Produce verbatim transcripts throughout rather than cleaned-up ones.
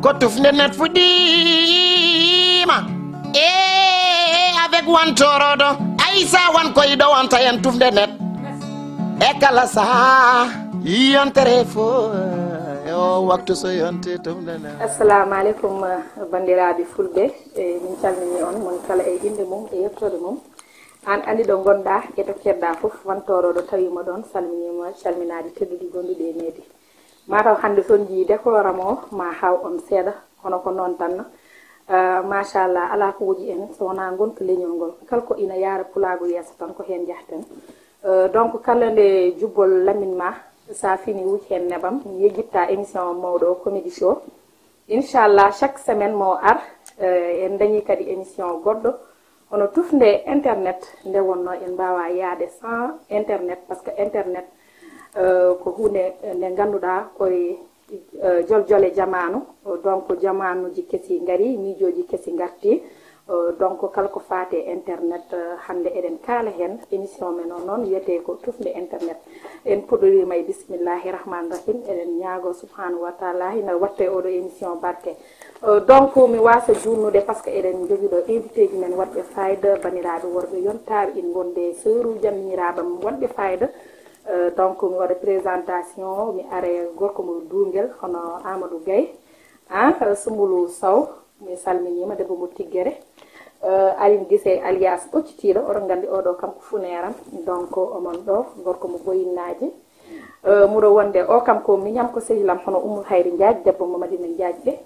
Ko tufnde net fuɗɗiima. E avec Wantorodo. Aïssa Wan koy ɗo wonta en tufnde net. E kala saha yontere fo. E o waktu so yonte tufnde net. Assalamu alaikum, bandiraɓe fulɓe. E min calmini on, mon kala e inde mum e yettode mum. An andi ɗo gonɗa e to keɗɗa fof, Wantorodo tawima ɗon, salminima calminaɗi tedduɗi gonɗuɗi e nedi. Mataw hannde so on njiyii décorum o, ma haw on seeɗa, kono ko noon tan. Eh, machallah, alaa ko woji en so wonaa ngonka leñol ngol. Kala ko ina yaara pulaagu yeeso tan, ko heen njahten. Eh, donc, kala nde jubbol lamin ma, so a fini wuj heen nebam, yejjitta émission mawɗo o, Comedy Show. Inchallah, chaque semaine mo ar, eh, en dañii kadi émission goɗɗo. Hono tufnde internet nde wonno, en mbaawa yahde sans internet, parce que internet, eh, ko huunde nde ngannduɗaa koye, eh, joljole jamaanu. Donc, jamaanuuji kesi ngari, miijooji kesi ngarti. Eh, donc, kala ko faati e internet, eh, hannde eɗen kaala heen. Émission men o noon wiyetee ko tufnde internet. En puɗɗoriima e bismillahi rahmani rahim. Eɗen ñaago subhanahu wa taala hina watte oɗo émission barke. Euh, donc, mi wasa juutnude parce que eɗen njogii ɗo invité ji men waɗɓe fayida, bandiraaɓe worɓe yontaaɓe, ina ngonde sœur uji am, miñiraaɓe am waɗɓe fayida. Euh, donc, mi waɗa présentation, mi ara e gorko mo Duungel, hono Amadou Gaye. Ah, Sumbulu Sow, mi salminiima, debbo mo Tiggere. Euh, Aline Gise alias Ɓoccitiiɗo, oɗon nganndi oɗo kam ko funeeram. Donc, omon ɗo, gorko mo Boyinnaaji. Euh, muɗo wonde o kam ko miñam, ko sehilam, hono Ummul Hayri Njaaj, debbo mo Madina Njaaj ɓe.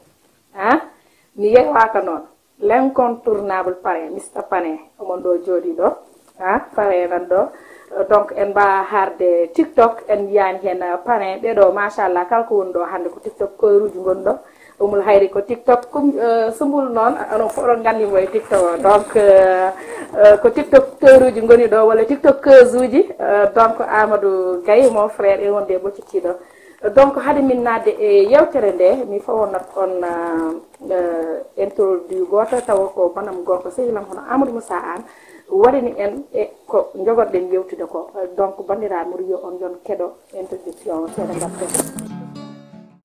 Ah, mi yewaaka noon. L'incontournable Parin, Mister Parin, omon ɗo jooɗii ɗo. Ah, Parin nan ɗo. Donc, en mbaa haarde TikTok, en njiyaani heen, ah, Parin. Ɓee ɗo, machallah, kala ko woni ɗo hannde ko TikTokeuruuji ngoni ɗo. Ummul Hayri ko TikTok, kum, eh, Sumbul noon, onon fof oɗon nganndi mo e TikTok o. Donc, eh, eh, ko TikTokeuruuji ngoni ɗo, walla TikTokeusesuuji. Eh, donc, Amadou Gaye, mon frère, e wonde e ɓoccitiiɗo. Donc, hade min naatde e yeewtere nde, mi fawonat on, ah, eh, introduit gooto, tawa ko banam gorko sehilam hono Amadou Moussa Anne, waɗani en e ko njogorɗen yeewtude ko. Donc, banndiraaɓe, mboɗo wiya on yo on keɗo introduction o seeɗa ngarten.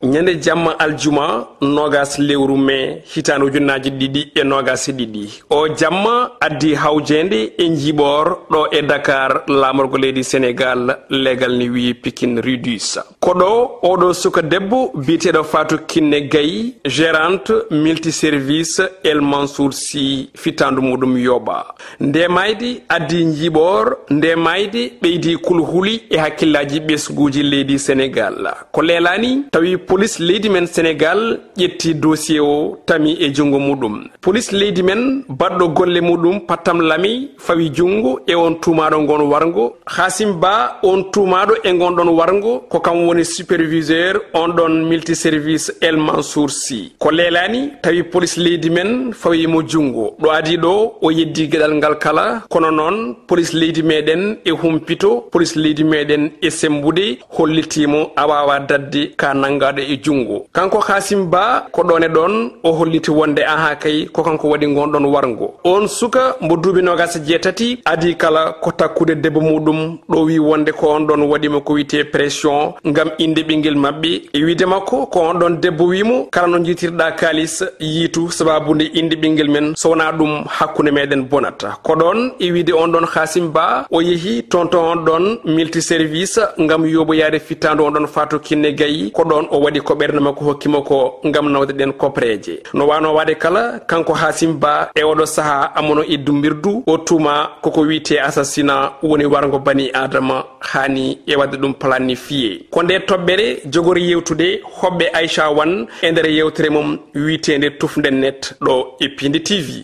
Ñande jamma aljuma, noogas lewru mee, hitaande ujunnaaji ɗiɗi e noogas e ɗiɗi. O jamma addi hawjeende e njiiɓoor ɗo e Dakar, laamorgo leydi Senegal, leegal ne wiyi Pikine Rue dix. Ko ɗo oɗo suka debbo biyeteeɗo Fatou Kiné Gaye, gérante multiservice El Mansour Sy, fittaandu muɗum yooɓa. Nde maydi addi njiiɓoor, nde maydi ɓeydi kulhuli e hakkillaaji ɓesguuji leydi Senegal. Ko leelaani tawi polis leydi men Senegal ƴetti dossier o, tami e junngo muɗum. Polis leydi men baɗɗo golle muɗum pattam lami fawi junngo e on tuumaaɗo ngon warngo. Hasim Ba, on tuumaaɗo e ngon ɗon warngo, ko kam woni superviseur on ɗon multiservice El Mansour Sy. Ko leelaani tawi polis leydi men fawi mo junngo. Ɗo adii ɗo, o yeddi geɗal ngal kala, kono noon polis leydi meɗen e humpito, polis leydi meɗen e sembude, hollitii mo a waawa dadde ka nanngaɗo e junngo. Kanko Hasim Ba, ko ɗon e ɗon o holliti wonde ahaa kay, ko kanko waɗi ngon ɗon warngo. On suka mbo duuɓi noogas e jeetati adii kala ko takkude debbo muɗum, ɗo wi wonde ko on ɗon waɗi mo ko wiyetee pression ngam innde ɓinngel maɓɓe. E wiide makko, ko on ɗon debbo wi mo, kala no njiitirɗa kaalis, yiitu, sababu nde innde ɓinngel men, so wonaa ɗum, hakkunde meɗen bonata. Ko ɗon, e wiide on ɗon Hasim Ba, o yehi toon to on ɗon multiservice ngam yooɓoyaade fittaandu on ɗon Fatou Kiné Gaye. Ko ɗon o waɗi ko ɓernde makko hokki mo ko ngam nawde ɗen kopreeje. No waano waade kala, kanko Hasim Ba e oɗo sahaa amono e dummbirdu, o tuuma koko wiyetee assassinat, woni warngo bani Adama, haani e waɗde ɗum planifié. Ko nde toɓɓere jogori yewtude hoɓɓe Aïcha Wan e nder yewtere mum wiyeteende Tufnde Net ɗo e Piindi T V.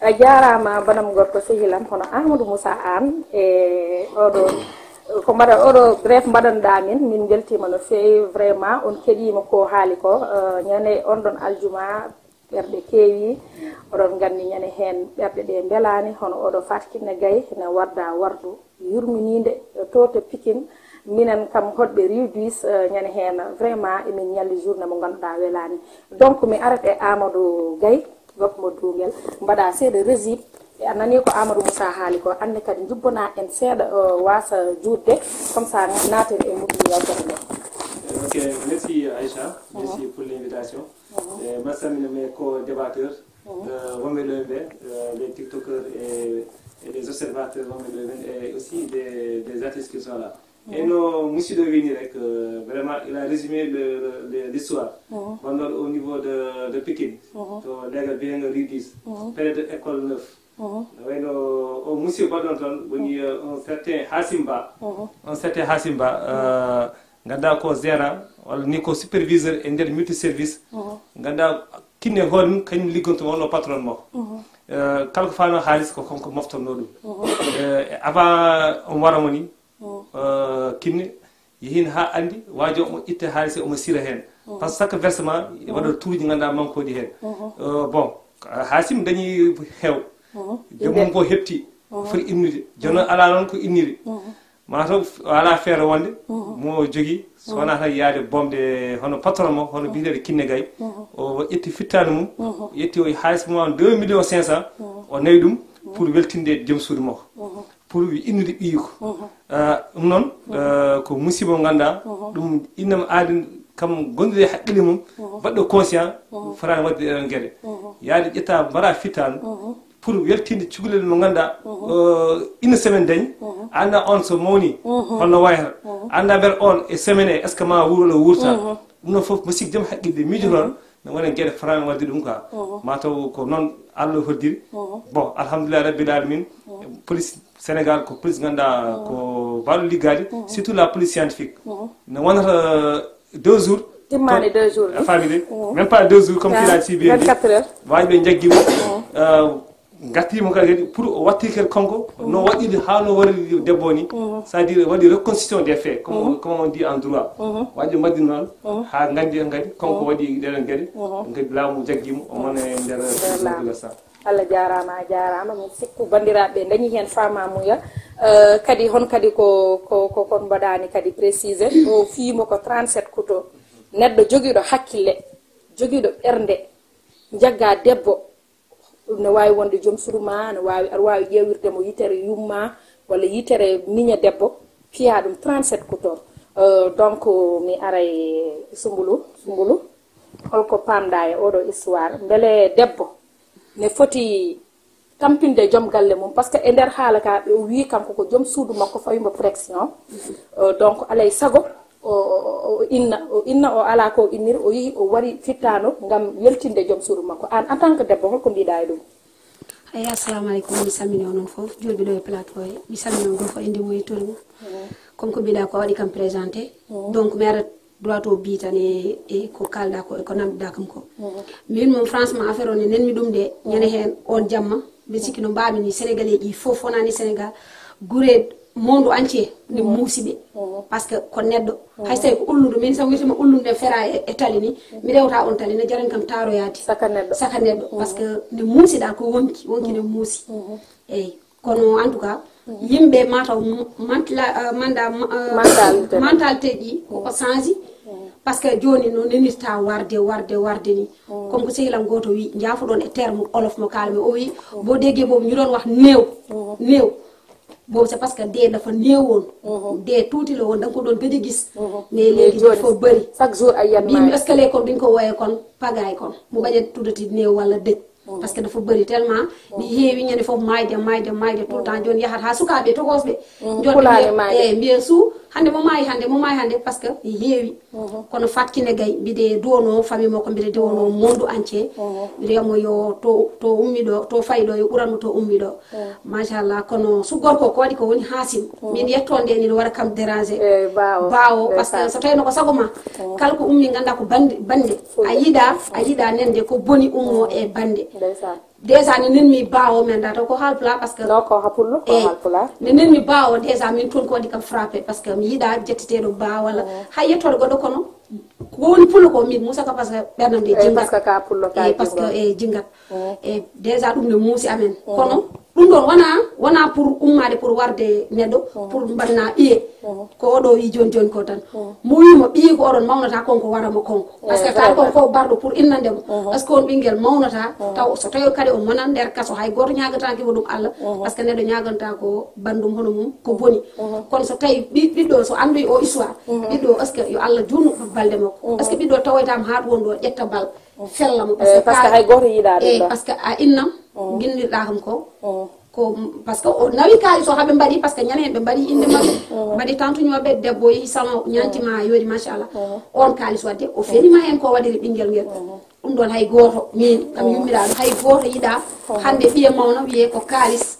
A jaaraama, banam gorko sehilam, hono Amadou Moussa Anne, e oɗo, ko mbaɗa, oɗo bref mbaɗanɗaa min, min mbeltiima no feewi, vraiment, on keɗiima ko haali ko, eh, ñande on ɗon aljuma, ɓerɗe keewi, oɗon nganndi ñande heen ɓerɗe ɗe mbelaani, hono oɗo Fatou Kiné Gaye, ene warda wardu yurminiinde to, to Pikine, minen kam hoɗɓe Rue dix, eh, ñande heen, vraiment, emin ñalli journée mo ngannduɗaa welaani. Donc, mi arat e Amadou Gaye, gorko mo Duungel, mbaɗa seeɗa résumé. E a nani ko Amadou Moussa haali ko, anne kadi njubbana en seeɗa, o wasa juutde, comme ça naaten e muɗum yewtere nde. Ok, Merci Aïcha, merci pour l'invitation. Eh, mbaɗa salminde mes co-débatteurs, eh, wonɓe ɗo ɓe, eh, les tiktokers et, et les observateurs wonɓe ɗo ɓe, et aussi des, des artistes qui sont là. Et no musidɗo wini rek, eh, vraiment il a résumé le, le, le- l'histoire. Wonnoɗo au niveau de, de Pikine, to leegal biyeteegal rue dix, près de école neuf. No wayno o musidɗo baɗɗo toon woni, eh, un certain Hasim Ba. Un certain Hasim Ba, eh, ngannduɗaa ko gérant walla ni ko superviseur e nder multiservice. Ngannduɗaa kinne hoore mum kañum liggonto wonno patron mo. Eh, kala ko faano haalis ko kanko moftonno ɗum. Eh, avant on wara mo ni, eh, kinne yehin ha andi waajo omo itta haalis omo sira hen. Parce que chaque versement e waɗa tuuji ngannduɗaa mankoji hen. Eh, bon, Hasim dañi heew. Joom mum ko heɓti foti innude. Jono ala noon ko inniri. Mataw ala feere wonde mo jogi so wona tan yaade bomde hono patron mo hono biyeteeɗo Kinne Gay. O ƴetti fittaandu mum, o ƴetti o haalis mum deux millions cinq cents, o nawi ɗum pour weltinde joom suudu makko, pour wi innude ɓiyi ko. Ah, ɗum noon, ah, ko musiba mo ngannduɗaa ɗum innama aadi kam gondude e haqqille mum, baɗɗo conscient, fotaani waɗde ɗeɗon geɗe. Yaade ƴetta mbaɗa fittaandu pour weltinde cukalel mo ngannduɗaa, euh, une semaine dañi, annda on so mawni holno wayata, annda mbeɗa on e semaine e est ce que ma wuuro walla wuurta. Ɗum noon fof musidɗo joom haqqille miijotoɗo no wona geɗe fotaani waɗde ɗum ka. Mataw ko noon Allah hoddiri. Bon, alhamdulillah rabbil alamin. Police Sénégal ko police ngannduɗaa ko mbaɗo liggaade, surtout la police scientifique. No wonata deux jours. Timmaani deux jours, a faami de. Même pas deux jours, comme kila si bien dit. Vingt-quatre heures. Waaji ɓe njaggi mo, euh, ngartiri mo kadi pour o watti kadi kanko no waɗiri ha no waɗiri debbo ni. C'est à dire waɗi reconstitution des faits, comme comme on dit en droit. Waaji mbaɗi noon ha nganndi en kadi kanko waɗi ɗeɗon geɗe. Kadi laamu jaggi mo o mona e nder. Allah jaaraama, a jaaraama. Min sikku banndiraaɓe ɓe ndañi heen faamaamuya. Eh, kadi hon kadi ko ko ko kon mbaɗaani kadi précisé o fii mo ko trente-sept kuto. Neɗɗo jogiiɗo hakkille, jogiiɗo ɓernde, njaggaa debbo, ɗum ne waawi wonde joom suudu ma, ne waawi, aɗa waawi ƴeewirde mo yitere yumma walla yitere miña debbo, piyaa ɗum trente-sept kuto. Eh, donc mi aray Sumbulu, Sumbulu, holko paamɗaa e oɗo histoire? Mbele debbo ne foti tampinde joom galle mum, parce que e nder haala ka ɓe o wii kanko ko joom suudu makko fawi mo pression. Euh, donc alay sago o, o, o, o inna o inna o ala ko innir o yehi o wari fittaano ngam weltinde joom suudu makko. An en tant que debbo holko mbiɗa e ɗum? Eyi, assalamu aleykum, mi salmini onon fof julɓe ɗo e plateau he, mi salmini on ɗo fof e ndimo e torimo. Comme ko mbiɗa ko waɗi kam présenté, donc mi ara droit o bi tan e e ko kalɗa ko e ko namdiɗa kam ko. Min moom franchement affaire o ne nenmi ɗum de, ñande heen on jamma mbiɗa sikki no mbaami ni sénégalais ji fof wonani sénégal, gure monde entier ne muusi ɓe. Parce que ko neɗɗo, hay so tawi ko ulludu, min so wiytima ulludu nde fera e e tali ni, mi rewta on tali ne jarani kam taaroyaade. Saka neɗɗo. Saka neɗɗo, parce que nde muusiɗa ko wonki wonki ne muusi. Eyyi. Kono en tout cas yimɓe mataw mantla manda mentalité ji koko change. Parce que joni no nenirta warde warde warde ni. Comme ko sehilam goto wi jaafuɗon e terme olof mo kalmi o wi, boo déggee boobu ñu doon wax néew, néew boobu c'est parce que dee dafa néew woon. Dee tuuti la woon da nga ko doon gëj a gis. Mais léegi dafa bëri. Chaque jour ay yan mbimi est-ce que les kon duñ ko wooyee kon pagaay kon mu bañ a tuddati néew wala dëj. Parce que dafa bëri tellement mi heewi ñande fof mayde mayde mayde tout le temps joni yahat ha sukaɓe togosɓe. Joni mbiya suu hande mo maayi hande mo maayi hande parce que mi heewi. Kono fatkine gay mbiɗe duwono famille mo ko mbiɗe duwono monde entier. Mbiɗo yamo yo to to ummiɗo to fayiɗo yo ɓuranmo to ummiɗo. Machallah, kono su gorko ko waɗi ko woni hasim min yettonde ni no waɗa kam déranger. Bawo parce que so tawino ko sago ma kala ko ummi ganda ko bande bande a yiɗa a yiɗa nende ko boni ummo e bande. Déjà ne nenmi bawo men da taw ko halpula parce que no ko hapullo ko halpula ne nenmi bawo déjà min toon ko waɗi kam frappé parce que mi yiɗa jettiteɗo bawo walla hay yettoɗo goɗɗo kono ko woni pullo ko min musa ka parce que ɓernam de jingat parce que ka pullo ka parce que e jingat. E déjà ɗum ne muusi amen kono Ɗum ɗon wona, wona pour ummaade, pour warde neɗɗo, pour mbaɗna ɓiye. Ko oɗo wi jooni jooni ko tan. Mo wimo ɓiyi ko oɗon mawnata, konko wara mo konko. Parce que tawi konko barɗo pour innande mo. Parce que on ɓinngel mawnata, taw so tawi kadi o mona nder kaso, hay gooto ñaagataake mo ɗum Allah. Parce que neɗɗo ñaaganta ko banndum hono mum, ko boni. Kono so tawi ɓi-, ɓiɗɗo so annduy o histoire, ɓiɗɗo est-ce que yo Allah juunu balɗe makko. Est-ce que ɓiɗɗo tawoytaama haa ɗum won ɗo ƴetta bal, fella mo. Parce que parce que hay gooto yiɗa ɗum ɗo. Parce que a innam, ginnirɗa kam ko, ko, parce que o nawi kaalis o haɓe mbaɗi, parce que ñande heen ɓe mbaɗi innde maɓɓe, mbaɗi tantuñooɓe, debbo yehi salon, ñantima, yoori, machallah. On kaalis wadde, o fenima heen ko waɗiri ɓinngel ngel. Ɗum ɗon hay gooto, min, kam yummiraaɗo, hay gooto yiɗa hannde ɓiye mawna wiyee ko kaalis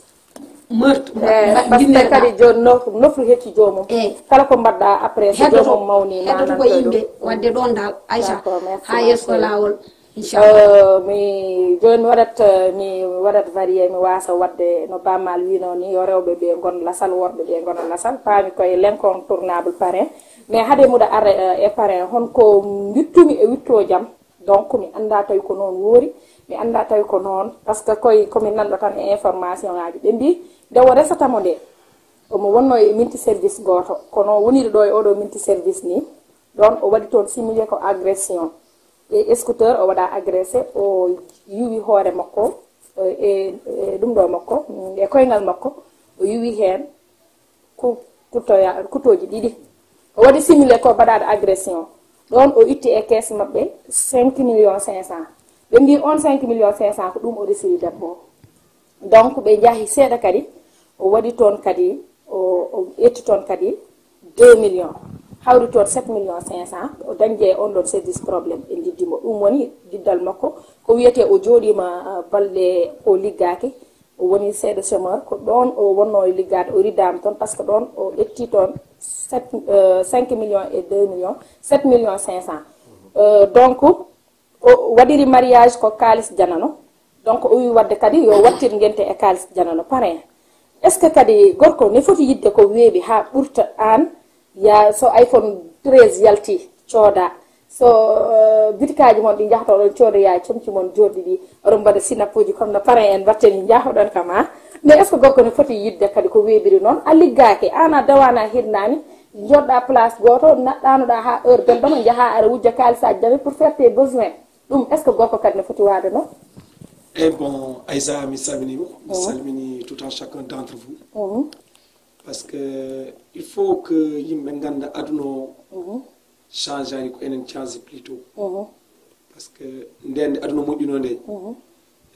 meurtre. Eh, parce que kadi jooni no-, nofru hecci joomum. Eyi. Kala ko mbaɗɗa après, so joomum mawni, heddoto ko yimɓe. Wadde ɗon dal, Aïcha, d'accord, merci, haa yeeso ko laawol, inchallah. Euh, mi, jooni mi waɗat, euh, mi waɗat varié, mi waasa waɗde no Bamal wino ni, yo rewɓe ɓe ngon lasal, worɓe ɓe ngona lasal. Paami koye l'incontournable parrain. Mais hade muɗa ara, euh, e parrain, hon ko mbittumi e witto jam? Donc, mi annda tawi ko noon woori, mi annda tawi ko noon, parce que koye, komin nanɗo tan e information ngaji. Ɓe mbi, nde o resata mo nde, omo wonno e minti service gooto, kono woniri ɗo e oɗo minti service ni, ɗon o waɗi toon simulé ko agression. E scooter o waɗa agressé, o yuwi hoore makko, e, e, e ɗum ɗo makko, e koyngal makko, o yuwi heen ku-, kutoya-, kutooji ɗiɗi. O waɗi simulé ko mbaɗaaɗo agression. Ɗoon o itti e kees maɓɓe cinq millions cinq cents. Ɓe mbi on cinq millions cinq cents ko ɗum o resiri debbo o. Donc ɓe njahi seeɗa kadi, o waɗi toon kadi, o, o ƴetti toon kadi deux millions. Hawri toon sept millions cinq cents, o dañde e on ɗon service problème, ɓe ndiddi mo. Ɗum woni diddal makko, ko wiyetee o jooɗiima, ah, balɗe ko liggaaki. O woni seeɗa chômeur, ko ɗoon o wonno e liggaade, o riddaama toon, parce que ɗoon o ƴetti toon sept, euh, cinq millions et deux millions, sept millions cinq cents. Euh, donc, o waɗiri mariage ko kaalis janano. Donc, o wi waɗde kadi yo wattir ngente e kaalis janano, parrain. Est-ce que kadi gorko ne foti yiɗde ko weeɓi haa ɓurta aan Ya, so iPhone treize yalti, cooda. So, eh, bitikaaji mon ɗi njahata, oɗon cooda ya comci mon joɗɗi ɗi, oɗon mbaɗa sinapuuji comme no parrain en mbaɗteni, njahoɗon kam, ha? Mais est-ce que gorko ne foti yiɗde kadi ko weeɓiri noon? A liggaaki, aan a dawaana, a hirnaani, njoɗɗa place gooto, naɗɗaanoɗa ha heure belɗo ma, njaha aɗa wujja kaalisaaji jaɓe pour faire tes besoins. Ɗum, est-ce que gorko kadi ne foti waade noon? Eh bon, Aïssa, mi salminiima. Mi salmini tout un chacun d'entre vous. Parce que il faut que yimɓe ngannda aduna o change ani, ko enen change plutôt. Parce que nden nde aduna moƴƴuno nde,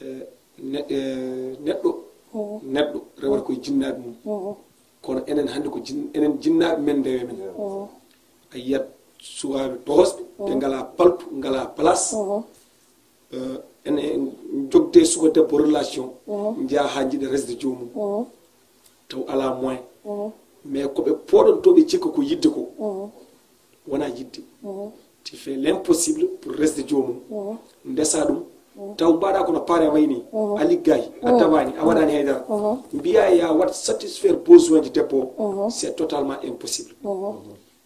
eh, ne-, eh, neɗɗo, neɗɗo rewata koye jinnaaɓe mum. Kono enen hannde ko jin-, enen jinnaaɓe men ndewe men. A yiyat suwaaɓe toosɓe, ɓe ngala paltu, ngala place. Eh, ene jogde suka debbo relation, njaha ha jiɗa resde joomum. Taw ala moyen. Mais ko ɓe pooɗonto ɓe cikka ko yidde ko. Wona yidde. Tu fais l'impossible pour resde joomum. Ndesa ɗum. Taw mbaɗa kono pare wayni. A liggayi, a dawani, a waɗani haydara. Mbiya ya waɗ satisfaire besoin ji debbo o. C'est totalement impossible.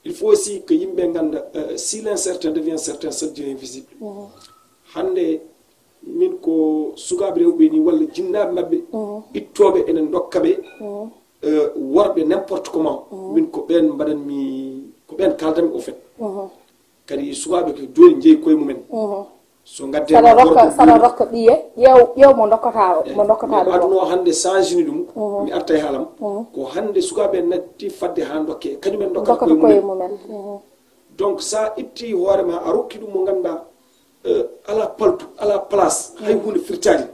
Il faut aussi que yimɓe ngannda, euh, si l'incertain devient certain, ça devient invisible. Hannde min ko sukaaɓe rewɓe ni walla jinnaaɓe maɓɓe ittooɓe enen ndokka ɓe, euh, worɓe n'importe comment. Min ko ɓeen mbaɗanmi, ko ɓeen kaldanmi au fait. Kadi sukaaɓe ko jooni njeyi koye mumen. So ngadde saɗa ma rokka, gorko saɗa ɓiɗɗo rokka ɓiye, ƴeew, ƴeew mo dokkata o, eh, mo dokkata ɗum o. Aduna o hannde changini ɗum, mi arta e haalam. Ko hannde sukaaɓe natti fadde haa dokke, kañum en dokkata dokkata koye koye mumen. Mumen. Donc, sa itti hoore ma, a rokki ɗum mo ngannduɗaa, eh, ala paltu, ala place, hay huunde firtaani.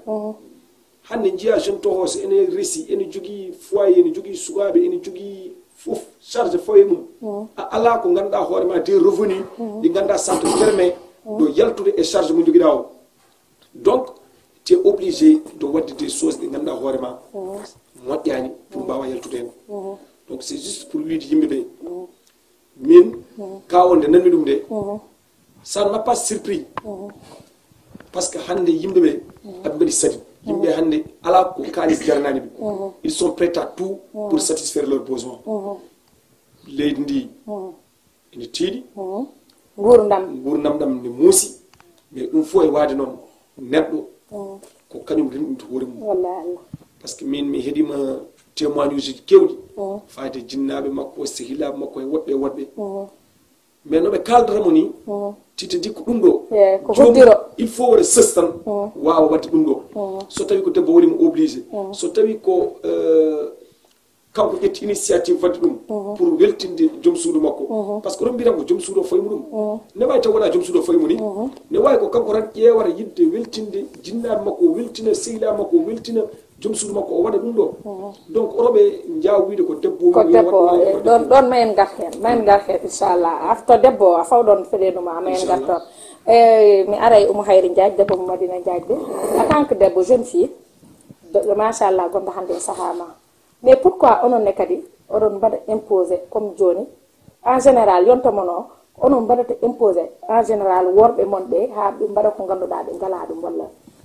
Hannde njiya jeune toho, so ene resi, ene jogii foyer, ene jogii sukaaɓe, ene jogii fof, charge foyer mum. A ala ko ngannduɗaa hoore ma des revenus, ɗi ngannduɗaa ça te permet de yaltude e charge mo njogiɗaa o. Donc, tu es obligé de waɗde des choses ɗe ngannduɗaa hoore ma moƴƴaani pour mbaawa yaltude heen. Donc, c'est juste pour wiide yimɓe ɓe, min, ka o nde nanmi ɗum nde, ça ne m'a pas surpris. Parce que hannde yimɓe ɓe, aɓe mbaɗi sadi. Yimɓe hannde, ala ko kaalis jaranaani ɓe. Ils sont prêts à tout pour satisfaire leurs besoins. Leydi ndi ene tiiɗi. Nguurndam. Nguurndam ɗam ne muusi. Mais ɗum fof e waade noon, neɗɗo ko kañum renɗinta hoore mum. Wallahi Allah. Parce que min mi heɗima témoignueji kewɗi fayde jinnaaɓe makko, sehilaaɓe makko e woɗɓe e woɗɓe. Mais no ɓe kaaldata mo ni, titi di ko ɗum ɗo. Eh, ko huddiro. Il faut waɗa sestan, waawa waɗde ɗum ɗo. So tawi ko debbo waɗi mo obligé, so tawi ko euh, kanko ƴetti initiative waɗde ɗum pour weltinde joom suudu makko. Parce que ɗon mbiran ko joom suudu o fayi mo ɗum. Ne wawi taw wona joom suudu o fayi mo ni. Ne wawi ko kanko tan ƴeewata yidde weltinde jinnaaɓe makko, o weltina sehilaaɓe makko, o weltina joom suudu makko, o waɗa ɗum ɗo. Donc oɗo ɓe njaaw wiide ko debbo ko debbo o ɗon ɗon ma en ngar heen, ma en ngar heen, inchallah. After debbo a faw ɗon feɗenuma, ma en ngar toon. Eyi, mi aray Oumou Hayri Diagne, debbo mo Madina Diagne de. En tant que debbo, jeune fille, machallah, gonɗo hannde e sahaa ma. Mais pourquoi onon ne kadi oɗon mbaɗa imposé comme jooni? En général, yonta mon o, onon mbaɗata imposé en général worɓe mon ɓe, haa ɓe mbaɗa ko ngannduɗaa ɓe ngalaa ɗum walla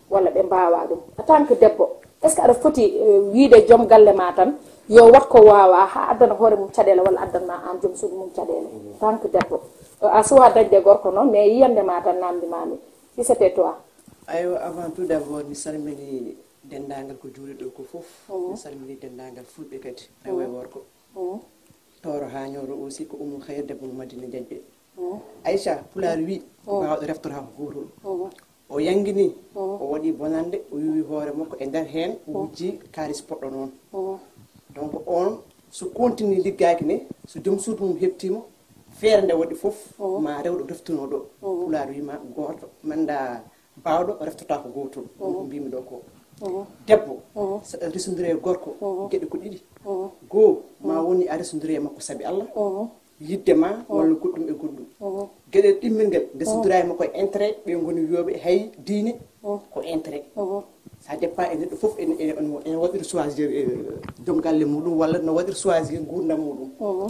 walla ɓe mbaawaa ɗum? En tant que debbo, est ce que aɗa foti euh, wiide joom galle ma tan yo wat ko waawaa haa addana hoore mum caɗeele walla addanma aan joom suudu mum caɗeele? En tant que debbo, a suwaa dañde gorko noon, mais yiyannde ma tan namdimaami, si c'était toi? Aywa, avant tout d'abord, mi salmini denndaangal ko juuri ɗo ko fof. Mi salmini denndaangal fulɓe kadi, rewo e worgo. Tooro haa ñooɗo aussi ko Oumou Hayri, debbo mo Madina Diagne. Aïcha, pulaar wi, baawɗo reftorta ko gootol. O yanngini, o waɗi bonannde, o yowi hoore makko e nder heen, o wujji kaalis poɗɗo noon. Donc oon, so continue liggaaki ne, so joom suudu mum heɓtiima, feere nde waɗi fof, ma rewɗo reftuno ɗo. Pulaar wima, gooto manda baawɗo reftata ko gootol. Ɗum ko mbimi ɗo ko debbo, so a resondire e gorko, geɗe ko ɗiɗi. Goo, ma woni a resondire e makko sabi Allah, yidde ma walla goɗɗum e goɗɗum. Geɗe ɗimmirgel, nde sodira e makko e intérêt, ɓe ngoni wiyoɓe hay diine ko intérêt. Ça dépend e neɗɗo fof ene ene ene waɗir choisir e joom galle muɗum walla no waɗir choisir gurdam muɗum.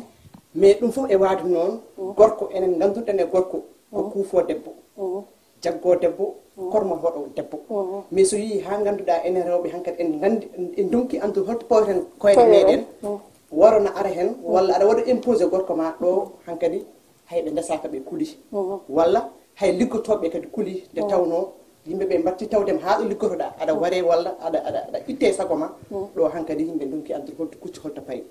Mais ɗum fof e waade noon, gorko, enen ngannduɗen e gorko ko kuufo debbo, jaggo debbo, kormo hoɗo debbo. Mais so yii haa ngannduɗaa enen rewɓe hankadi en nganndi, en ndonki anndude holto pawaten koyɗe meɗen, waro na ara heen walla aɗa waɗa imposé gorko ma ɗo hankadi hay ɓe ndesaka ɓe kuli, walla hay liggotooɓe kadi kuli, nde tawnoo yimɓe ɓe mbatti tawde ma haa ɗo liggotoɗaa aɗa ware walla aɗa aɗa aɗa itte e sago ma. Ɗo hankadi yimɓe ndonki anndude holto kucci holto payi.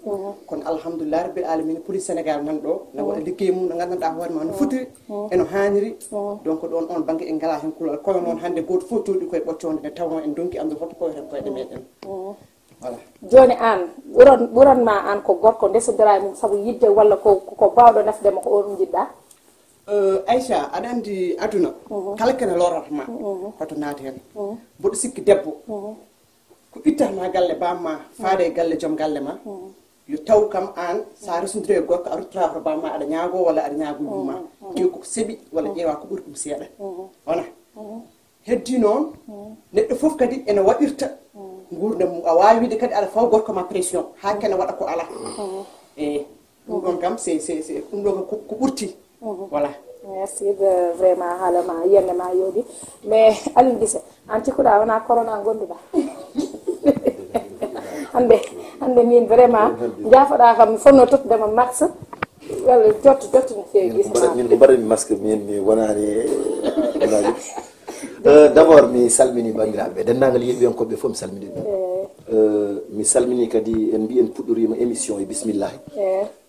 Kono alhamdulillah rabbil alamina, police Sénégal nan ɗo na waɗa liggey mum no nganndanɗaa hoore ma no fotiri e no haaniri. Donc ɗon on bannge en ngalaa heen kulol, kono noon hannde gooto fof jooɗi koye ɓoccoonde nde tawnoo en ndonki anndude holto pawaten koyɗe meɗen. Voilà. Jooni aan, ɓuran ɓuran ma aan ko gorko ndesodira e mum sabu yidde walla ko ko baawɗo nafde mo ko oon njiɗɗaa? Euh, Aïcha, aɗa anndi aduna kala kene lorata ma hoto naat heen. Mboɗo sikki debbo ko ittata ma galle bamma, faade e galle joom galle ma, yo taw kam aan, so a resondire e gorko, a ruttata hoto bamma aɗa ñaago walla aɗa ñaago yumma, ƴeew koko seɓi walla ƴeewa ko ɓuri ɗum seeɗa. Wona. Heddi noon, neɗɗo fof kadi ene waɗirta nguurndam mum. A waawi wiide kadi aɗa fawa gorko ma pression haa kene waɗa ko alaa. Eyi, ɗum ɗoon kam, c'est c'est c'est ɗum ɗoon kam ko ko ɓurti. Voilà. Merci de vraiment, haala ma, yiyannde ma yooɗi. Mais Alioune Guissé, aan cikkuɗaa wonaa corona ngonnduɗaa? Hannde, hannde miin vraiment, njaafoɗaa kam, mi fotnoo tottude ma max walla jotto jotto no feewi. Min ko mbaɗa- min ko mbaɗanmi masque, min mi wonaani e wonaaji. Euh, d'abord mi salmini banndiraaɓe ɓe, denndaangal yeeɓiyankooɓe fof mi salmini ɓe. Euh, mi salmini kadi, en mbi en puɗɗoriima émission e bismillahi.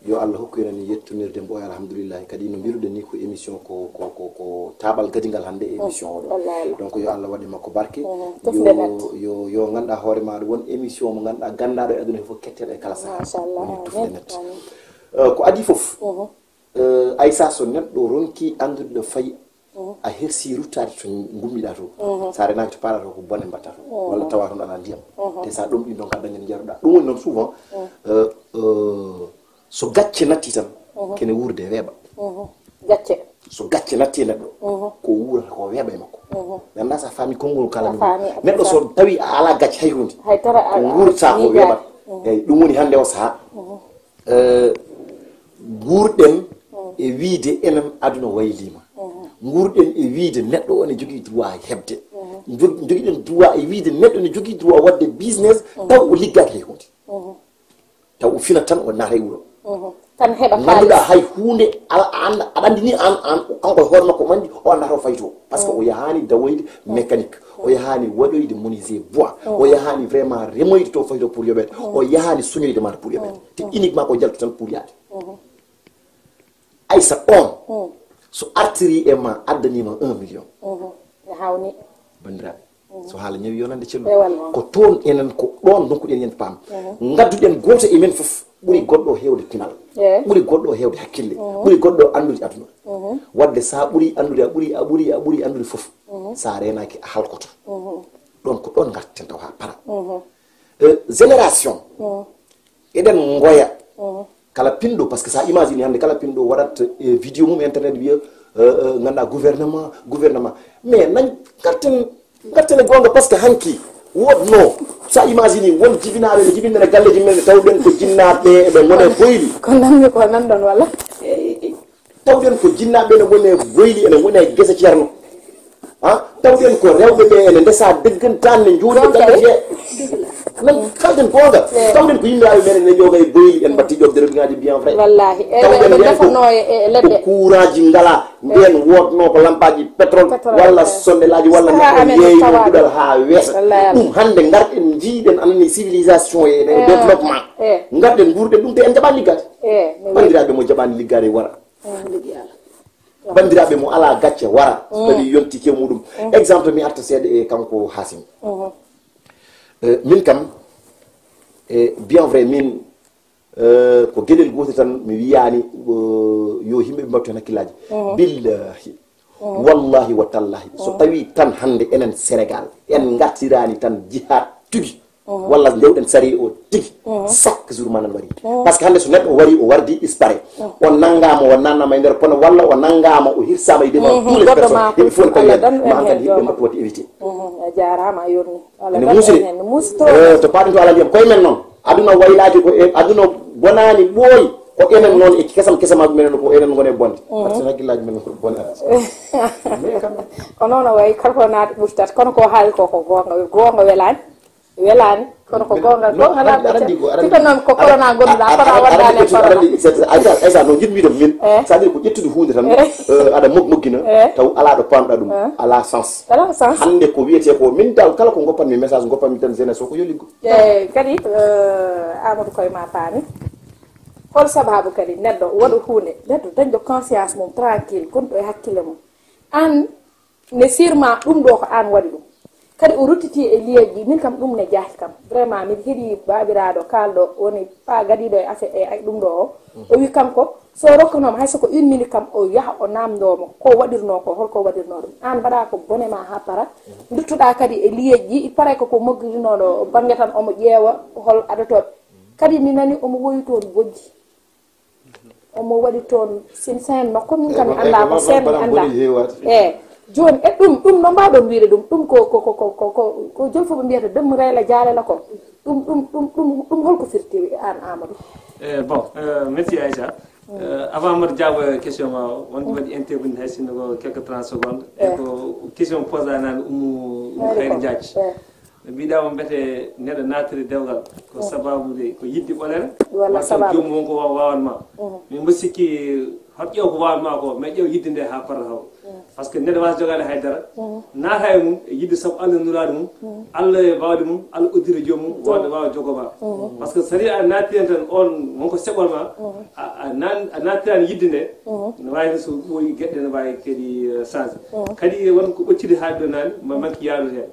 Yo Allah hokku en yettondirde mbo e alhamdulillahi. Kadi no mbiruɗen ni ko émission ko ko ko ko taabal gadingal hannde e émission oɗo. Donc yo Allah waɗe makko barke. Yo yo yo ngannduɗaa hoore maaɗa won émission mo ngannduɗaa ganndaaɗo e aduna he fof ketteeɗo e kala sahaa. Woni Tufnde Net. Euh, ko adii fof, euh, Aïssa, so neɗɗo ronki anndude ɗo fayi, a hersi ruttaade to ngummiɗaa to. So a renaaki to paaɗaa to ko bone mbaɗta to, walla tawa toon alaa ndiyam. Te so a ɗomɗii donc a dañat njaruɗaa. Ɗum woni noon souvent, euh, euh, so gacce natti tan, kene wuurde weeɓa. Gacce. So gacce natti e neɗɗo, ko wuurata ko weeɓa e makko. Mi anndaa so a faami konngol kala. Neɗɗo so tawi a alaa gacce hay huunde, ko wuurata ko weeɓa. Eyi, ɗum woni hannde o sahaa. Euh, nguurɗen e wiide enen aduna wayliima. Nguurɗen e wiide neɗɗo o ne jogii droit heɓde. Njog- Njogiɗen droit e wiide neɗɗo ne jogii droit waɗde business taw o liggaaki hay huunde. Taw o finat tan o naata e wuro. Tan heɓa ngannduɗaa, hay huunde ala, an aɗa anndi ni, an an kanko e hoore makko omo anndi o anndaa to fayto, par ce que o yahaani dawoyde mécanique, o yahaani waɗoyde menuisier bois, o yahaani vraiment remoyde to fayto pour yoɓeede, o yahaani soñoyde maaro pour yoɓeede, te uniquement ko jaltu tan pour yaade. Aysa on, so artiri e ma, addaniima un million. Hawni. Banndiraaɓe, so haala ñawi yonande celluɗo, ko toon enen, ko ɗoon ndonkuɗen yen paam. Ngadduɗen gooto e men fof ɓuri goɗɗo o heewde pinal, ɓuri goɗɗo o heewde hakkille, ɓuri goɗɗo o anndude aduna. Wadde so a ɓuri anndude, a ɓuri a ɓuri a ɓuri anndude fof, so a reenaaki a halkoto. Ɗoon ko ɗoon ngarten taw haa para. Génération, eɗen ngoya. Kala pinɗo, par ce que so a imagine hannde kala pinɗo waɗat e vidéo mum internet wiya, ngannduɗaa, gouvernement, gouvernement. Mais nañ ngarten, ngarten e goonga, par ce que hanki woodnoo, so a imagine won jibinaaɓe no jibinɗen e galleeji men, tawɗen ko jinnaaɓe ɓe eɓe ngona e boyli. Ko nanmi ko nanɗon walla? Tawɗen ko jinnaaɓe ene ngona e boyli, ene ngona e gese ceerno. Ha? Tawɗen ko rewɓe ɓe ene ndesa deggantaan, ne njooɗi e galleeji he. Nan kalden goonga. Tawɗen ko yimɓe awi men ene njooga e boyli, en mbatti ƴoɓde robiŋaaji bien vrai. Wallahi. Tawɗen nden ko, ko kuuraaji ngala, nden woodnoo ko lampaaji pétrole walla sondelaaji walla neɗɗo yeeyno duɗal haa weeta. Ɗum hannde ngarɗen njiiɗen anani civilisation e développement. Ngarɗen nguurɗen ɗum te en njaɓaani liggaade. Banndiraaɓe, mo jaɓaani liggaade wara. Banndiraaɓe, mo alaa gacce wara, kadi yonti kew muɗum. Exemple, mi arta seeɗa e kanko Hasim. Eh, min kam, eh, bien vrai, min, eh, ko geɗel gootel tan mi wiyaani, eh, yo yimɓe ɓe mbattu heen hakkillaaji. Billahi, wallahi wa tallahi, so tawii tan hannde enen Sénégal, en ngartiraani tan jihaad tigi, walla ndewɗen sariya o tigi, chaque jour ma nan wari. Par ce que hannde so neɗɗo o wari, o wardi disparaît, o nanngaama, o naatnaama e nder pono, walla o nanngaama, o hirsaama e devant tous les personnes, yimɓe fof ne tawi heen, ma hankadi yimɓe mbattu waɗde évité. A jaaraama, a yurmi. Ene muusde. To paaɗen to alaa ndiyam, koye men noon. Aduna waylaaji ko e, aduna bonaani ɓooyi, ko enen noon e kesam kesamaaji menen, ko enen ngoni e bonde. Par ce que hakkillaaji men ko bonde. Mais quand même. Ko noon o wayi, kala ko naata ɓurtat, kono ko haali ko, ko goonga, goonga welaani. Welaani, kono ko goonga, goonga laaɓi. Sika noon ko corona ngonduɗaa, kono a wondaani e corona. Aysa, no njiɗmi ɗum min, c'est-à-dire ko ƴettude huunde tan, eh, aɗa mog-, moggina, taw alaa ɗo paamɗaa ɗum, alaa sens. Alaa sens. Hannde ko wiyetee ko, min taw kala ko ngoppanmi message, ngoppanmi tan jeunesse o ko yo liggo. Eh, kadi, eh, Amadou, koye ma paami. Hol sababu kadi neɗɗo waɗa huunde, neɗɗo dañɗo conscience mum tranquille, gonɗo e hakkille mum. Aan, ne sûrement ɗum ɗo ko aan waɗi ɗum. Kadi o ruttiti e liyeeji ɗi, min kam ɗum ne jaahi kam. Vraiment, miɗo heɗi baabiraaɗo kaalɗo woni pa gadiiɗo e affaire e ɗum ɗo o. O wi kanko, so rokkanooma hay so ko une minute kam, o yaha o naamndoo mo ko waɗirnoo ko, holko waɗirnoo ɗum. Aan mbaɗa ko bone ma haa para, nduttoɗaa kadi e liyeeji ɗi, paray ko ko moggirinooɗo bannge tan, omo ƴeewa hol adotooɓe. Kadi mi nani omo woyi toon bojji. Omo waɗi toon sin seen makko, min kam mi anndaa ko seen mi anndaa. Eh, jooni e ɗum, ɗum no mbaawɗon wiyde ɗum? Ɗum ko, ko, ko, ko, ko, ko, ko jooni fof ɓe mbiyata dëmm reyla jaalala ko. Ɗum, ɗum, ɗum, ɗum, ɗum holko firti aan, Amadou? Eh, bon, eh, merci Aïcha. Eh, avant mbaɗa jaabo question ma o, won ɗum waɗi intervenir hay sinno ko quelques trente secondes. E ko question posa nani Umu, Umu Khayri Diagne. Ɓe mbiɗa on mbete neɗɗo naatiri dewgal ko sababu nde ko yidde ɓolere walla sababu joomum won ko wa- wawan ma. Min mbo sikki hot ƴeew ko wawan ma ko, mais ƴeew yidde nde ha parata haw. Par ce que neɗɗo wasa jogade haydara, naata e mum e yidde sabu Allah nulaɗo mum, Allah e bawde mum, Allah uddira joomum wawde wawa jogo ma. Par ce que so tawi a naati hen tan on wonko seɓol ma, a, a nan- a nattirani yidde nde, no wawi tan so ɓooyi gueɗe ɗe no wawi kadi eh, change. Kadi won ko ɓoccidi haali ɗo nani ma manque yaadude hen.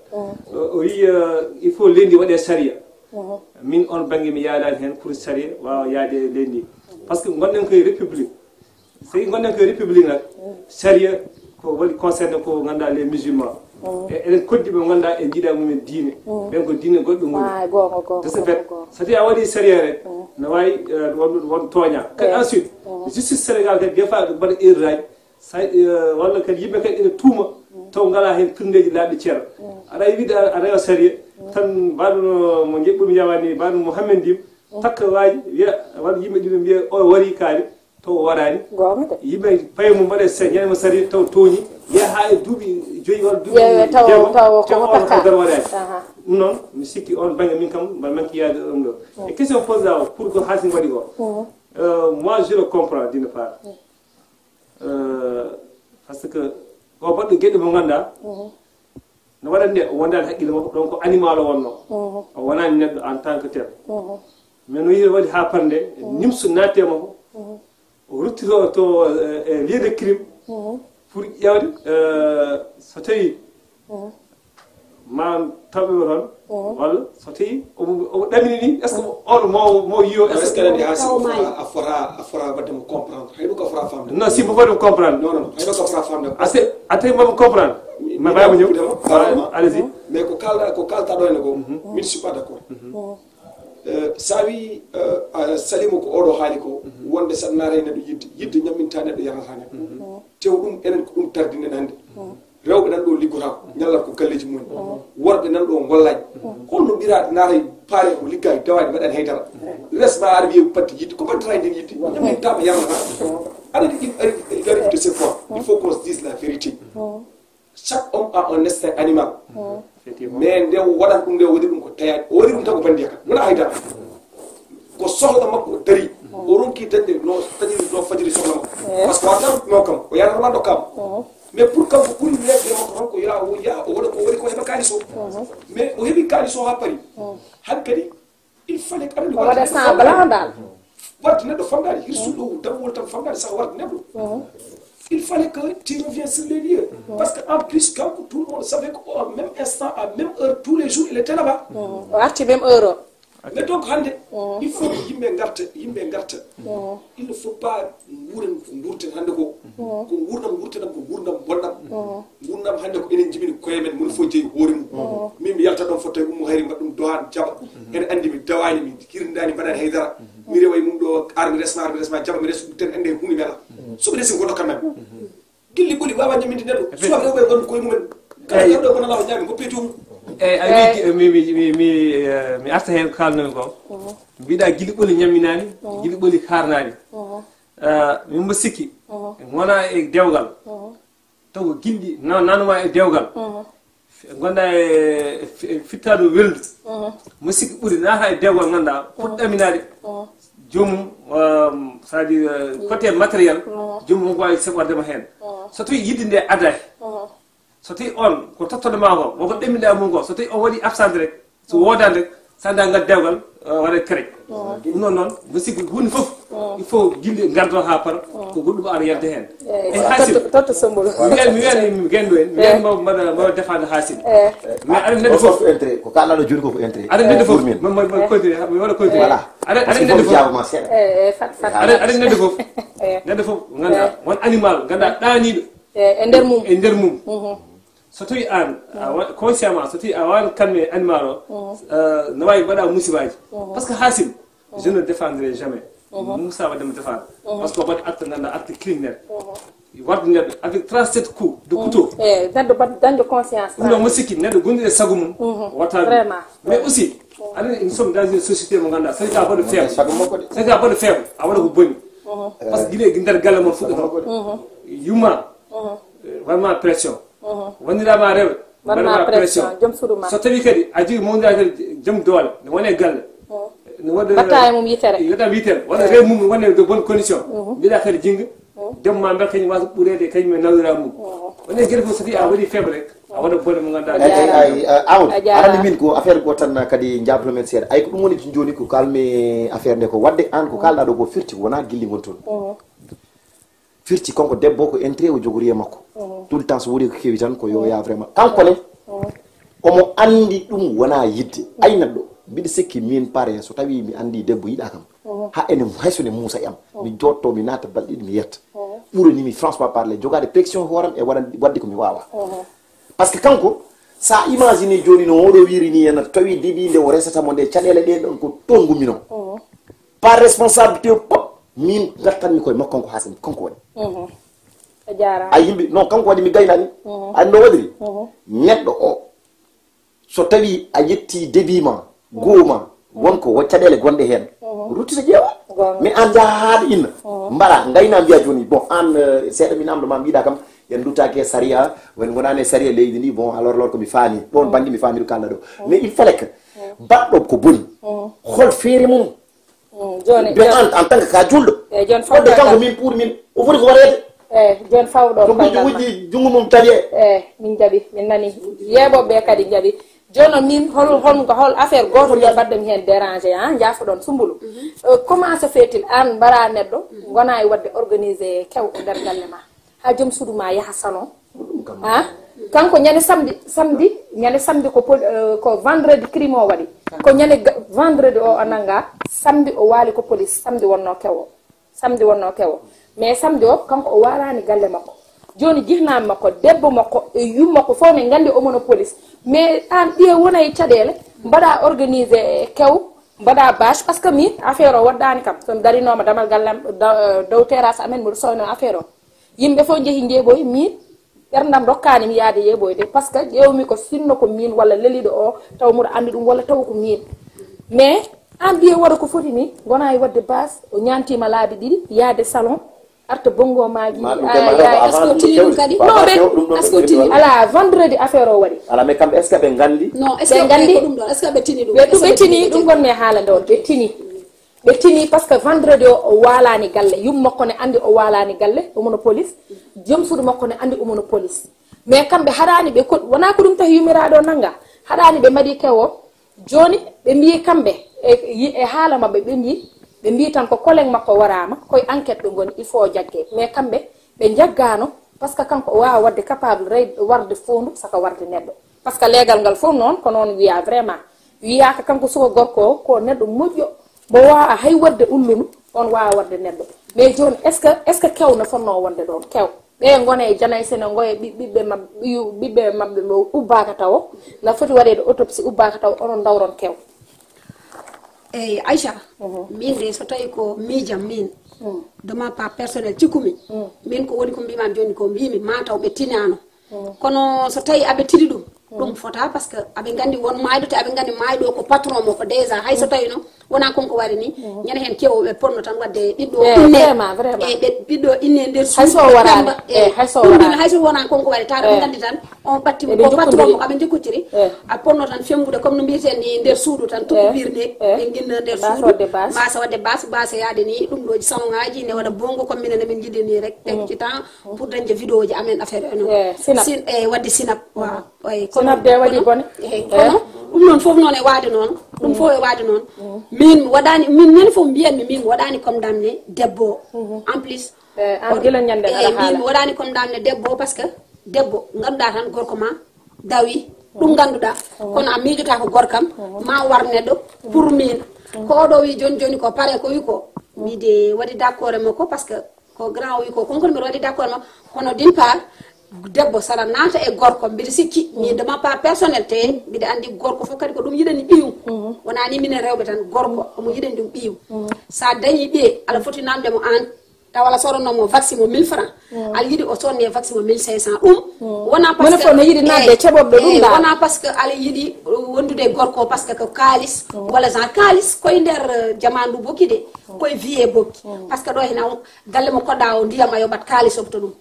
O wi il faut leydi waɗe sariya. Min on banggue mi yaalani hen pour sariya wawa yaade e leydi ndi. Par ce que gonɗen koye république. So tawi gonɗen koye république nak, sariya ko waɗi concerné ko ganduɗa les musulmans. E eɗen koddi ɓe ganduɗa en jiiɗa mumen diine. Ɓen ko diine goɗɗo ngoni. De ce fait, so tawi a waɗi sariya rek, no wawi eh, won won tooña. Kadi ensuite, justice Sénégal kadi des fois ɓe mbaɗa erreur aji. Sa, eh, walla kadi yimɓe kadi ene tuuma, taw ngala heen pirndeeji laaɓɗi ceerno. Aɗa yiɗi a rewa sariya, tan mbaɗuno mo njeɓɓumi yawani, mbaɗuno mo hammendiima, takka waaji, wiya, walla yimɓe ɗiɗo mbiya, o wari kaari, taw o waraani. Yimɓe paye mum mbaɗa sa ñande mo sariya, taw tooñi, yaha haa e duuɓi joyi walla duuɓi jeegom, taw on ko gar waɗaani. Ɗum noon, mi sikki on bannge min kam, mbaɗa manque yaade ɗum ɗo. E question posé o, pour ko Hasim waɗi o. Euh, moi, je le comprends d'une part. Euh, parce que ko baɗɗo geɗe mo ngannduɗaa, no waɗande o wondaani haqqille makko, ɗon ko animal o wonno. O wonaani neɗɗo en tant que tel. Mais no yiɗi waɗi haa parnde, nimsu naati e makko, o ruttito to, eh, eh, lieu de crime pour ƴeewde, eh, so tawi ma tawɓe mo toon, walla so tawi omo omo ɗamini ni, est ce que on mo mo yiyo, est ce que aɗa anndi haa si o fota a fota a fota waɗde mo comprendre, hay ɗum ko fota famde. Non, si mo foti mo comprendre. Non, non, non, hay ɗum ko fota famde. Ase a tawi mamo comprendre. Ma baawi mo ñëw. Allez-y. Mais ko kalɗa ko kalta ɗo henne ko, min je suis pas d'accord. Eh, sa wi, eh, a salimo ko oɗo haali ko, wonde saɗa naata e neɗɗo yidde, yidde ñamminta neɗɗo, yarnata neɗɗo. Tew ɗum enen ko ɗum tardinen hannde. Rewɓe nan ɗo liggotako, ñallat ko galleji mumen. Worɓe nan ɗo gollaji. Holno ɓira naata e paare ko ligga e dawaji mbaɗani haydara. Resma ar wiye patti yidde, ko mbaɗata e nden yidde? Ñamminta ma yarnata. Aɗa yiɗi ari de ce point, il faut qu'on se dise la vérité. Chaque homme a un instinct animal. Effectivement. Mais nde waɗan ɗum nde o waɗi ɗum ko tayaɗi, o waɗi ɗum tan ko bandi yakkat wona haydara. Ko sohla makko o dari, o ronki dañde no taƴiri no fajiri sohla makko. Parce que wata no kam o yata wala ɗo kam. Mais pour kanko ɓuri wiyde makko tan ko ya o ya o waɗa ko waɗi ko heɓa kalis o. Mais o heɓi kalis o ha paari. Han kadi il fallait que aɗa anndi o waɗa semblant dal. Warde neɗɗo famɗaani, hirsuɗo dammol tan famɗaani saha warde neɗɗo. Il fallait que tu reviens sur les lieux. Parce que en plus, kanko, tout le monde savait qu'au même instant, à même heure, tous les jours, il était là-bas. O arti même heure o. Mais donc hannde, il faut que yimɓe ngarta, yimɓe ngarta. Il ne faut pas nguuren ko nguurten hannde ko. Ko nguurɗam nguurtenam, ko nguurɗam bonɗam. Nguurɗam hannde ko enen njibini koye men, moni fof jeyi hoore mum. Min mi yalta ɗon fof tawi ummo hayri mbaɗa ɗum dohan jaɓa. Ene anndi mi dawaani, mi hirndaani, mbaɗaani haydara. Mi rewa e mum ɗo ar mi resma, ar mi resma jaɓa, mi resa ɗum ten anndi e hunde mi ala. So mi resi ko dokkat men. Gilli ɓoli wawa ñaminde neɗɗo. Suwa rewɓe gonɗo koye mumen. Kala rewɓe gona lawa ñaami goppi e joomum. Eyyi a wi mi mi mi mi eh, mi arta heen ko kalnomi ko. Mbiɗa gili ɓoli ñamminaani, gili ɓoli kaarnaani. Eh, min mbo sikki wona e dewgal. Taw ko gilɗi na- nanuma e dewgal. Gonda e fi- fittaɗo weldu. Mo sikki ɓuri naata e dewgal ganduɗa pour ɗaminaade. Joomum um, c'est à dire euh, côté matériel. Joomum ko wawi seɓordema hen. So tawi yidde nde adaki, so tawi on ko tottoɗo ma ko woko ɗemminɗa mum ko, so tawi on waɗi absent rek, so wodani rek, sa da ngal dewgal waɗa kerec. Ɗum noon noon mi sikki hunde fof il faut gilɗi gardo ha para. Ko goɗɗum ara yalde hen. E hasil totto sombol. Mbiyan mi wiyan mi gendo en mi wiyan mbawa mbaɗa mbawa defande hasil. Mais aɗa neɗɗo fof intérêt ko kalɗaɗo joni koko intérêt aɗa neɗɗo fof. Min ma ma koytiri mi waɗa koytiri. Voilà. Aɗa aɗa neɗɗo fof jaabama seeɗa. Fat fat aɗa aɗa neɗɗo fof neɗɗo fof ganduɗa won animal ganduɗa ɗaniɗo e nder mum e nder mum. So tawi an a wa- consciemment so tawi a wani kalme animal o, euh, no wawi mbaɗa musibaji. Parce que hasil je ne défendrai jamais Moussa wadde mo défendre. Parce que waɗi acte ganduɗa acte criminel. Warde neɗɗo avec trente-sept coups de couteau. E neɗɗo bat dañɗo conscience ɗum ɗo mo sikki neɗɗo gonɗi e sago mum watta ɗum. Vraiment. Mais aussi aɗa nous sommes dans une société mo ganduɗa so tawi ka baɗo faible, so tawi ka baɗo faible a waɗa ko boni. Parce que guila e nder galle mon fuɗɗoto yumma. Wonma pression. Wonirama rewɓe mbaɗma pression. Joom suudu ma so tawi kadi a jogui mawdira kadi joom doole ne wone galle. Ne waɗa mbatta e mum yitere yeɗam yitere wona rew mum wone de bonne condition. Mbiɗa kadi jingga joom ma mbel kañum wasa ɓurede kañum e nawdira mum. Wone gueɗe fof so tawi a waɗi faible rek a waɗa bone mo ganduɗa. Ay ay ay amadou aɗa anndi min ko affaire goo tan kadi jabto men seeɗa ay ko ɗum woni joni ko kalmi affaire nde ko wadde an ko kalɗa ɗo ko firti wona gilli gon toon. Firti kanko debbo ko intérêt o jogori e makko. Tout le temps so woni ko kewi tan ko yo ya vraiment kanko ne omo andi ɗum wona yidde ay neɗɗo. Mbiɗa sikki min pare so tawi mi andi debbo yiɗa kam ha ene hayso ne muusa e am mi jotto mi naata balɗe ɗiɗi mi yetta. Ɓuranimi franchement parler jogade pression hooram e waɗan wadde ko mi wawa. Parce que kanko sa imagine joni no oɗo wiri ni ena tawi deeɓi nde o resata mo nde caɗele ɗe ɗon ko toon gummi non. Par responsabilité pop min gartanmi koye makko kanko hasin kanko waɗi. A jarama a yimɓe non kanko waɗi mi gaynani. An no waɗiri neɗɗo o so tawi a yetti debima gooma wonko wo caɗele gonɗe hen ruttita ƴeewa. Mais an jaha haɗa inna mbaɗa gayna mbiya joni bon an seeɗa mi namdo ma mbiɗa kam en duttaki e sariya woni gonani e sariya leydi ndi bon alors lor komi faami ɗon banggue mi faami ɗo kalɗa ɗo. Mais il fallait que baɗɗo ko boni hol feere mum. Mm, jooni, ɓe jooni. An, en tant que ka julɗo. Eyi, jooni fawɗo wadde kanko kala. Min pour min, o foti ko waɗeede. Eyi, jooni fawɗo ko gujjo kala. Wujji junngo mum tawi e. Eyi, min njaɓi, min nani. Yeeɓooɓe ɓe kadi njaɓi. Jooni noon min, hol, hol, hol affaire gooto nde mbaɗɗo mi heen dérangé, ha, njaafoɗon Sumbulu. Euh, comment se fait-il, aan mbaɗa neɗɗo, ngona e waɗde organisé kew e nder galle ma? Ha joom suudu ma yaha salon. Ha? Kanko ñande samedi, samedi, ñande samedi ko pol-, euh, ko vendredi crime o waɗi. Ko ñande ga-, vendredi o, o nanga, samedi o waali ko police, samedi wonno kewo. Samedi wonno kewo. Mais samedi o, kanko o waalani galle makko. Jooni jihnaaɓe makko, debbo makko, e yumma makko fof ne nganndi omo no police. Mais aan ɓiye wona e caɗeele, mbaɗa organisé kew, mbaɗa bâche, parce que min affaire o waɗɗaani kam. So mi darinooma damal gallam, da-, dow terrasse amen, mboɗo sooyno affaire o. Yimɓe fof njehi njeeɓoyi, min ɓerndam rokkaani mi yaade yeeɓoyde, parce que ƴeewmi ko sinno ko min walla leliiɗo o, taw mboɗo anndi ɗum walla taw ko min. Mais aan ɓiye waɗa ko foti ni, ngona e waɗde bâche, o ñaantiima laabi ɗiɗi, yaade salon, arta bongo maaji, ma ɗum a, kay ma ya, taw ko est-ce que o avant tini ɗum ɗum kadi? Ko non, avant ɓe, kew ɗum ɗon est-ce que o ɓe tini ɗum? Ala, vendredi affaire o waɗi. Ala, mais kamɓe, est-ce que ɓe nganndi? Non, est-ce que ɓe nganndi ko ɗum ɗon? Est-ce que ɓe tini ɗum? Ɓe ɗum, ɓe tini, ɗum gonmi e haala nde on, ɓe tini. Ɓe tini, parce que vendredi o, o waalaani galle, yumma makko ne anndi o waalaani galle, omo no police, joom suudu makko ne anndi omo no police. Mais kamɓe haɗaani ɓe ko, wona ko ɗum tahi yummiraaɗo o nanga, haɗaani ɓe mbaɗi kewo. Jooni ɓe mbiyi kamɓe, e, e haala maɓɓe, ɓe mbiyi, ɓe mbiyi tan ko collègue makko waraama, koye enquête ɓe ngoni, il faut o jagge. Mais kamɓe, ɓe njaggaano, parce que kanko o waawa waɗde capable rey-, warde foondu, saka warde neɗɗo. Parce que leegal ngal fof noon, ko noon wiya vraiment. Wiyaaka kanko suka gorko o, ko neɗɗo moƴƴo, mo waawa hay waɗde ullundu, on waawa waɗde neɗɗo. Mais jooni, est-ce que, est-ce que kew no fotnoo wonde ɗoon? Kew. Ɓe ngona e janay sene, ngoya ɓi-, ɓiɓɓe mab-, ɓiyu-, ɓiɓɓe maɓɓe mo ubbaaka tawo, na foti waɗeede autopsie ubbaaka tawo, onon ndawron kew. Eyi, Aïcha, min de so tawi ko miijam min, de ma part personnel cikkumi, min ko woni ko mbimami joni ko mbimi ma taw ɓe tinano. Kono so tawi aɓe tini ɗum, ɗum fota, parce que aɓe nganndi won maayɗo, te aɓe nganndi maayɗo ko patron mo ko déjà, hay so tawi noon wona kon ko wari ni, ñande heen kewoɓe ponno tan wadde ɓiɗɗo o Eh, inne. Vraiment, vraiment. E ɓe ɓiɗɗo inne nder Hay so suudu, ɓe waraani. Pemba, Eh, eh, hay so ɗum ɗum waraani. Hay so wona kon ko wari, tawa ɓe Eh. nganndi tan on ɓatti mo Eɓe ko patron njokkondiri. Mo, aɓe njokkondiri. Eh. A ponno tan fembude, comme no mbiyeten ni nder suudu tan, to Eh. Ubirne, Eh. ɓe nginna nder Mbasa suudu, wadde base. Mbasa wadde base, base yaade ni, ɗum ɗo salon ngaji ne waɗa bongo, comme minen emin njiɗi ni rek, tekki temps pour dañde vidéo ji amen, affaire o noon. Eh, Sinap. Sin-, eh, wadde Sinap, waaw. Eyi, kono, Sinap de waɗi kono, bone. Eyi, Eh. kono ɗum noon fof noon e waade noon, ɗum fof e waade noon. Min mi waɗaani, min ñande fof mbiyatmi min mi waɗaani comme damne debbo o. En plus, Eh, an gila ñande eyi, aɗa min haala. Mi waɗaani comme damne debbo o, parce que debbo ngannduɗaa tan gorko ma dawi, ɗum ngannduɗaa. Kono a miijotaa ko gorkam, ma war neɗɗo pour min. Ko oɗo wi joni joni ko pare ko wi ko, mide waɗi d'accord e makko, parce que ko grand o wi ko, kon kon mbiɗa waɗi d'accord ma, kono d'une part, debbo sara naata e gorko, mbiɗa sikki, min de ma part personnel te, mbiɗa anndi gorko fof kadi ko ɗum yiɗani ɓiyum. Wona ni minen rewɓe tan, gorko omo yiɗani ɗum ɓiyum. Sa dañi ɓiye, aɗa foti namde mo an, tawa wala soɗonno mo vaccin mo mille francs. Aɗa yiɗi o sodne vaccin mo mille cinq cents. Ɗum wona parce Mone que, fof no yiɗi naatde eh, e ceɓorɗo ɗum eh, dal. Wona parce que aɗa yiɗi wondude e gorko, parce que ko kaalis, wala genre kaalis, koye nder, eh, jamaanu bokki de, koye vie bokki. Parce que ɗo hena o, galle mo koɗɗa o, ndiyam a yoɓat, kaalis yoɓta ɗum.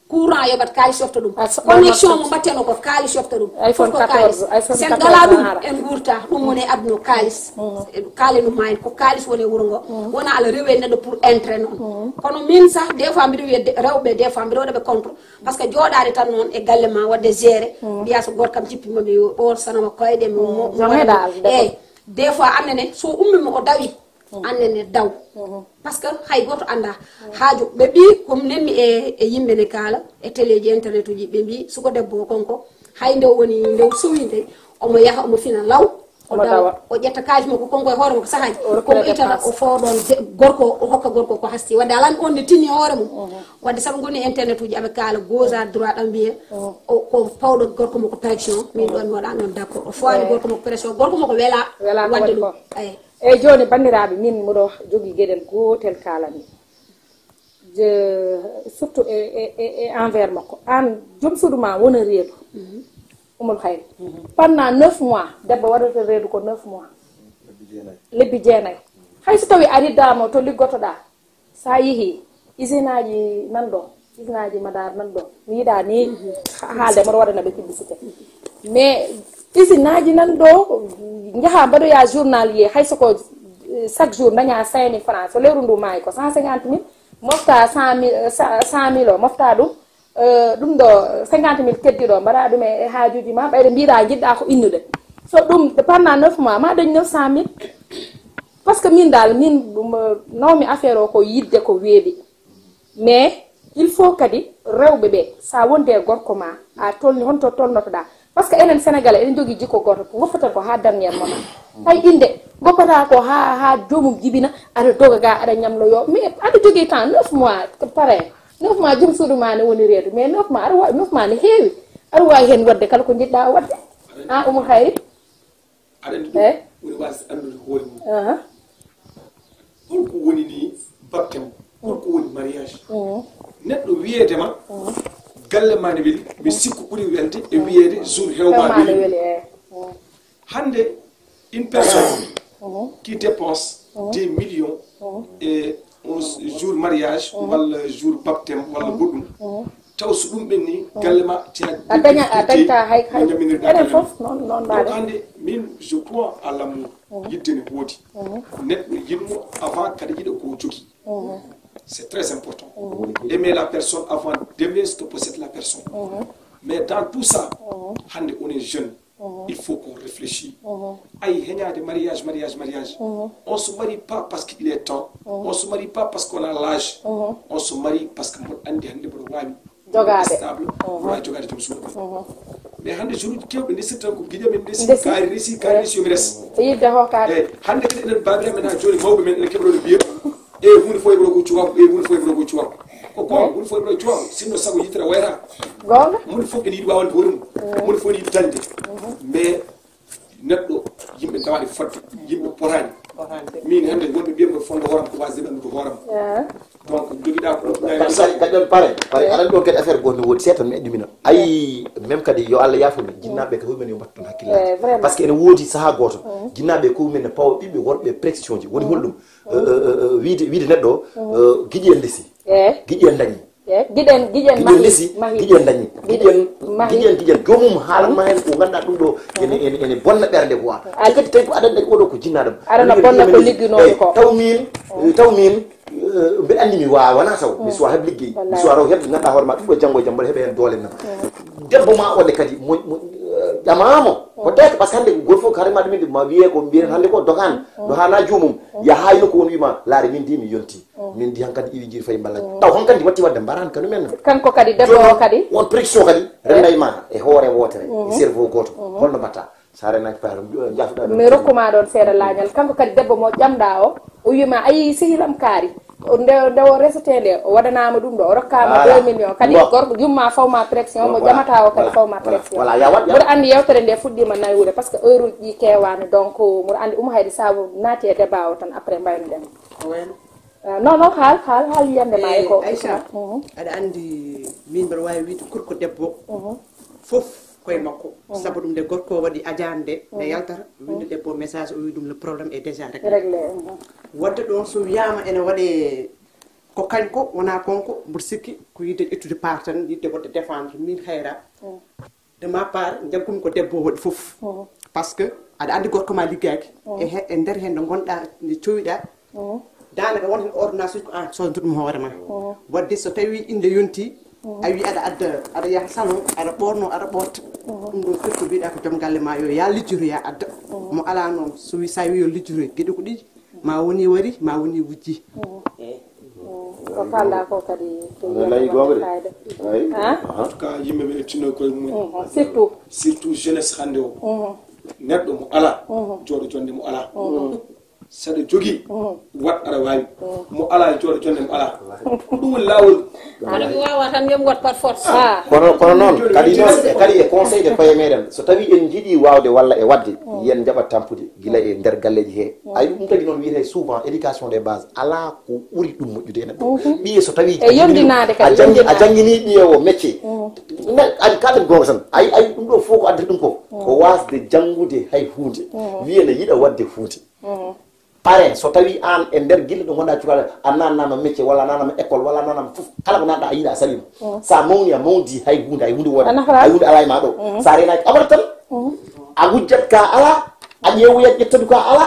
Courant a yoɓat, kaalis yoɓta ɗum. A so-, Connexion mo mbatteno ko kaalis yoɓta ɗum. Fof ko kaalis. Sen ngala ɗum, en nguurta. Ɗum woni e aduna o, kaalis. Kaalis no maayi, ko kaalis woni e wuro ngo. Wona ala rewe neɗɗo pour intérêt noon. Kono min sah, des fois mbiɗo wiya de-, rewɓe, des fois mbiɗo waɗa ɓe contre. Parce que jooɗaade tan noon e galle ma, waɗde gérer. Mbiya so gorkam jippima, mi ɓoorsanama koyɗe, mi mo-, mo-, Jamais waɗa ɗum. Dal, debbo. Eyi, des fois annene, so ummi mo o dawi. Annene daw. Parce que hay gooto annda. Haaju ɓe mbi, ko nenmi e, e yimɓe ne kaala, e téléji, internet uji, ɓe mbi, suko debbo o konko, hay nde o woni, nde o sowi nde, omo yaha, omo fina law, o Omo dawa, dawa. O ƴetta kaalis makko, konko e hoore makko sahaaji, O rokkira konko ittata, dépense. O fooɗon de-, gorko, o hokka gorko ko hasti. Wadde alan on ne tini hoore mum. Wadde sabu ngoni internet uji, aɓe kaala gauche à droite, aɓe mbiya, o, ko pawɗo gorko makko pression, min ɗon mi waɗa ɗon d'accord. O fowani Eh. Gorko makko pression, gorko makko wela Wela ko wadde waɗi ɗum. Ko. Eyi. Eyyi, jooni, banndiraaɓe, min mboɗo jogii geɗel gootel kaalanmi. Je, surtout e, e, e, e envers makko. Aan, joom suudu ma wona reedu. Umul Hayri. Pendant neuf mois, debbo waɗata reedu ko neuf mois. Lebbi jeenayi. Lebbi jeenayi. Hay so tawi a riddaama to liggotoɗaa, sa yehi, usine aji nan ɗo, usine aji Madaar nan ɗo. Mi yiɗa ni ha-, haalde, mboɗo waɗana ɓe publicité. Mais usine aji nan ɗo, njaha mbaɗoya journalier, hay soko, Chaque jour daña cinq mille francs, so lewru ndu maayi ko cent cinquante mille. Mofta cent mille, cent mille o mofta ɗum. Ɗum ɗo cinquante mille keddi ɗo mbaɗa ɗum e haajuji ma, ɓayde mbiɗa jiɗɗa ko innude. So ɗum pendant neuf mois ma dañ neuf cent mille. Parce que min dal min nawmi affaire o ko yidde ko weeɓi. Mais il faut kadi rewɓe ɓe, sa wonde e gorko ma, a tolni honto tolnotoɗa? Parce que enen Sénégalais eɗen jogii jikko goto, ko goppaten ko ha dernier moment. Hay inde goppata ko ha ha joomum jibina, aɗa doga ga, aɗa ñamloyo, mais aɗa jogii temps neuf mois. Pare neuf mois joom suudu ma ne woni reedu, mais neuf mois aɗa wawi neuf mois ne heewi. Aɗa wawi hen wadde kala ko jiɗɗa wadde. Ha omo hayri. Aɗa andi ɗum woni wasde andude hoore mum. Holko woni ni baptême? Holko woni mariage? Neɗɗo wiyedema galle ma ne weli, mi sikku ɓuri welde e wiyede jour hewma ne weli. Hande une personne qui dépense des millions e on jour mariage walla jour baptême walla goɗɗum, taw so ɗum ɓenni galle ma tiaɗa dañta hay enen foof. Noon noon mbaɗe. Hande min je crois à l'amour. Yidde ne woodi. Neɗɗo yiɗmo avant kada yiɗa ko jogii. C'est très important. Aimer la personne avant d'aimer ce que possède la personne. Mais dans tout ça, hande on est jeune. Il faut qu'on réfléchit. Ay heñade mariage mariage mariage. On se marie pas parce qu'il est temps. On se marie pas parce qu'on a l'âge. On se marie parce que mboɗo andi hande mboɗo wawi. Jogaade. Stable. Mboɗo wawi jogaade joom suudu. Mais hande jour uji kewɓe ndesirta ko giɗo men ndesi, kaari resi, kaari resi yomi res. Yidde hokkaade. Hande kadi enen babiraɓe men ha joni mawɓe men ene keɓa ɗo no mbiya. E hunde fof e ɓuura ko cuwako, e hunde fof e ɓuura ko cuwako. Ko goonga, hunde fof e ɓuura cuwako, sinno sago yittere wayata. Goonga. Hunde fof ene yiɗi wawande hoore mum. Hunde fof ene yiɗi dañde. Mais neɗɗo, yimɓe dawaɗi fodde, yimɓe potani. Min hande wonɓe mbiya mboɗo fonda hooram ko wasde ɓe anndude hooram. Donc jogiɗa ko gaɗon pare pare aɗan ɗo kadi affaire goto no woodi seetan mi eddumina ayi. Même kadi yo allah yaafo min jinnaɓe ko humen yo mbattu ton hakkillaji. Parce que ene woodi saaha goto jinnaɓe ko humen ne pawa ɓiɓɓe worɓe pression ji woni holɗum? Wiide wiide neɗɗo o giƴi en ndesi. Giƴi en dañi. Giƴen giƴen giƴen lesi. Giƴen dañi. Giƴen giƴen giƴen jomum haalan ma hen ko ganduɗa ɗum ɗo ene ene ene bonna ɓernde quoi. Te kadi tawi ko aɗa andi oɗo ko jinnaɗo. Aɗana bonna ko ligginooɗo ko. Taw min taw min mbeɗa andi mi wawa wona taw mi suwa heɓ liggey mi suwa raw heɓ ganduɗa hoore ma ɗum ɗo janggo e jam mbaɗa heɓa hen doole men. Debbo ma one kadi mo ƴamamo ko teke par ce que hande ko goto foof karima ɗumen ma wiye ko mbiyen hande ko dogani no hana jomum. Ya hayno ko won wima laare min di mi yonti. Min di hankadi iwi jiri fayi mballaji taw hankadi watti wadde mbarani kanu men. Kanko kadi debbo o kadi won pression kadi renday ma e hoore wotere e cerveau goto holno mbatta? Sa renaki pare jafɗa mi rokkuma ɗon seeɗa laañal kanko kadi debbo mo ƴamɗa o o wima ayi sehilam kaari nde nde o resete nde o waɗanama ɗum ɗo o rokkama deux millions kadi gorko yumma fawma pression mo ƴamata o kadi fawma pression. Mboɗo andi yewtere nde fuɗɗima naywude par ce que heure uji ɗi kewani donc mboɗo andi Oumou Haïdi sa naati e débat o tan après mbaynoɗen. Non non haal haal haal yiyande ma e ko Aïcha. Aɗa andi min mbeɗa wawi wiide gorko debbo fof koye makko. Sabu ɗum nde gorko o waɗi ajaande nde nde yaltata winde debbo message o wi ɗum le problème est déjà réglé. Réglé. Wadde ɗon so wiyama ene waɗe ko kañko wona konko mboɗo sikki ko yidde ƴettude part tan yidde wadde défendre min hayra. De ma part jaggumi ko debbo o waɗi fof. Par ce que aɗa andi gorko ma liggaki e he- e nder hen nde gonɗa nde cowiɗa. Danaka won hen ordonnance uji ko an sodata ɗum hoore ma. Wadde so tawi inde yonti a wi aɗa adda aɗa yaha salon aɗa ɓorno aɗa ɓorta. Ɗum ɗon fof ko mbiɗa ko joom galle ma yo ya lijjoto ya adda. Mo ala noon so wi sa wi yo lijjoto gueɗe ko ɗiɗi. Ma woni wari ma woni wujji. Ko kalɗa ko kadi ko yiyata wonde fayida. En tout cas yimɓe ɓe tinno koye mumen. Surtout surtout jeunesse hande o. Neɗɗo mo ala jooɗo jonde mo ala. Saɗa jogui waɗ aɗa wawi. Mo ala jooɗo jonde mo ala. Ko ɗum woni lawol. Aɗa mi wawa tan yomi wat par force. Kono kono noon kadi noon e kadi e conseil de koye meɗen so tawi en jiiɗi wawde walla e wadde yen jaɓat tampude gila e nder galleji he. Ay ɗum tagi noon wiyete souvent éducation des bases ala ko ɓuri ɗum moƴƴude e neɗɗo. Ɓiye so tawi a jangini ɓiye o métier. Ay kaɗen gonga tan ay ay ɗum ɗo fof ko addata ɗum ko ko wasde janngude hay hunde. Wiye ne yiɗa wadde hunde. Pare so tawi an e nder gille ɗo gonɗa cukalel a nannama métier walla a nannama école walla a nannama fof kala ko nanɗa a yiɗa a salima. Sa mawni a mawdi hay hunde hay hunde wooda hay hunde ala e ma ɗo. Sa renaki aɓata tan a wujjat ka ala. A ƴeewoyat ƴettadu ka ala.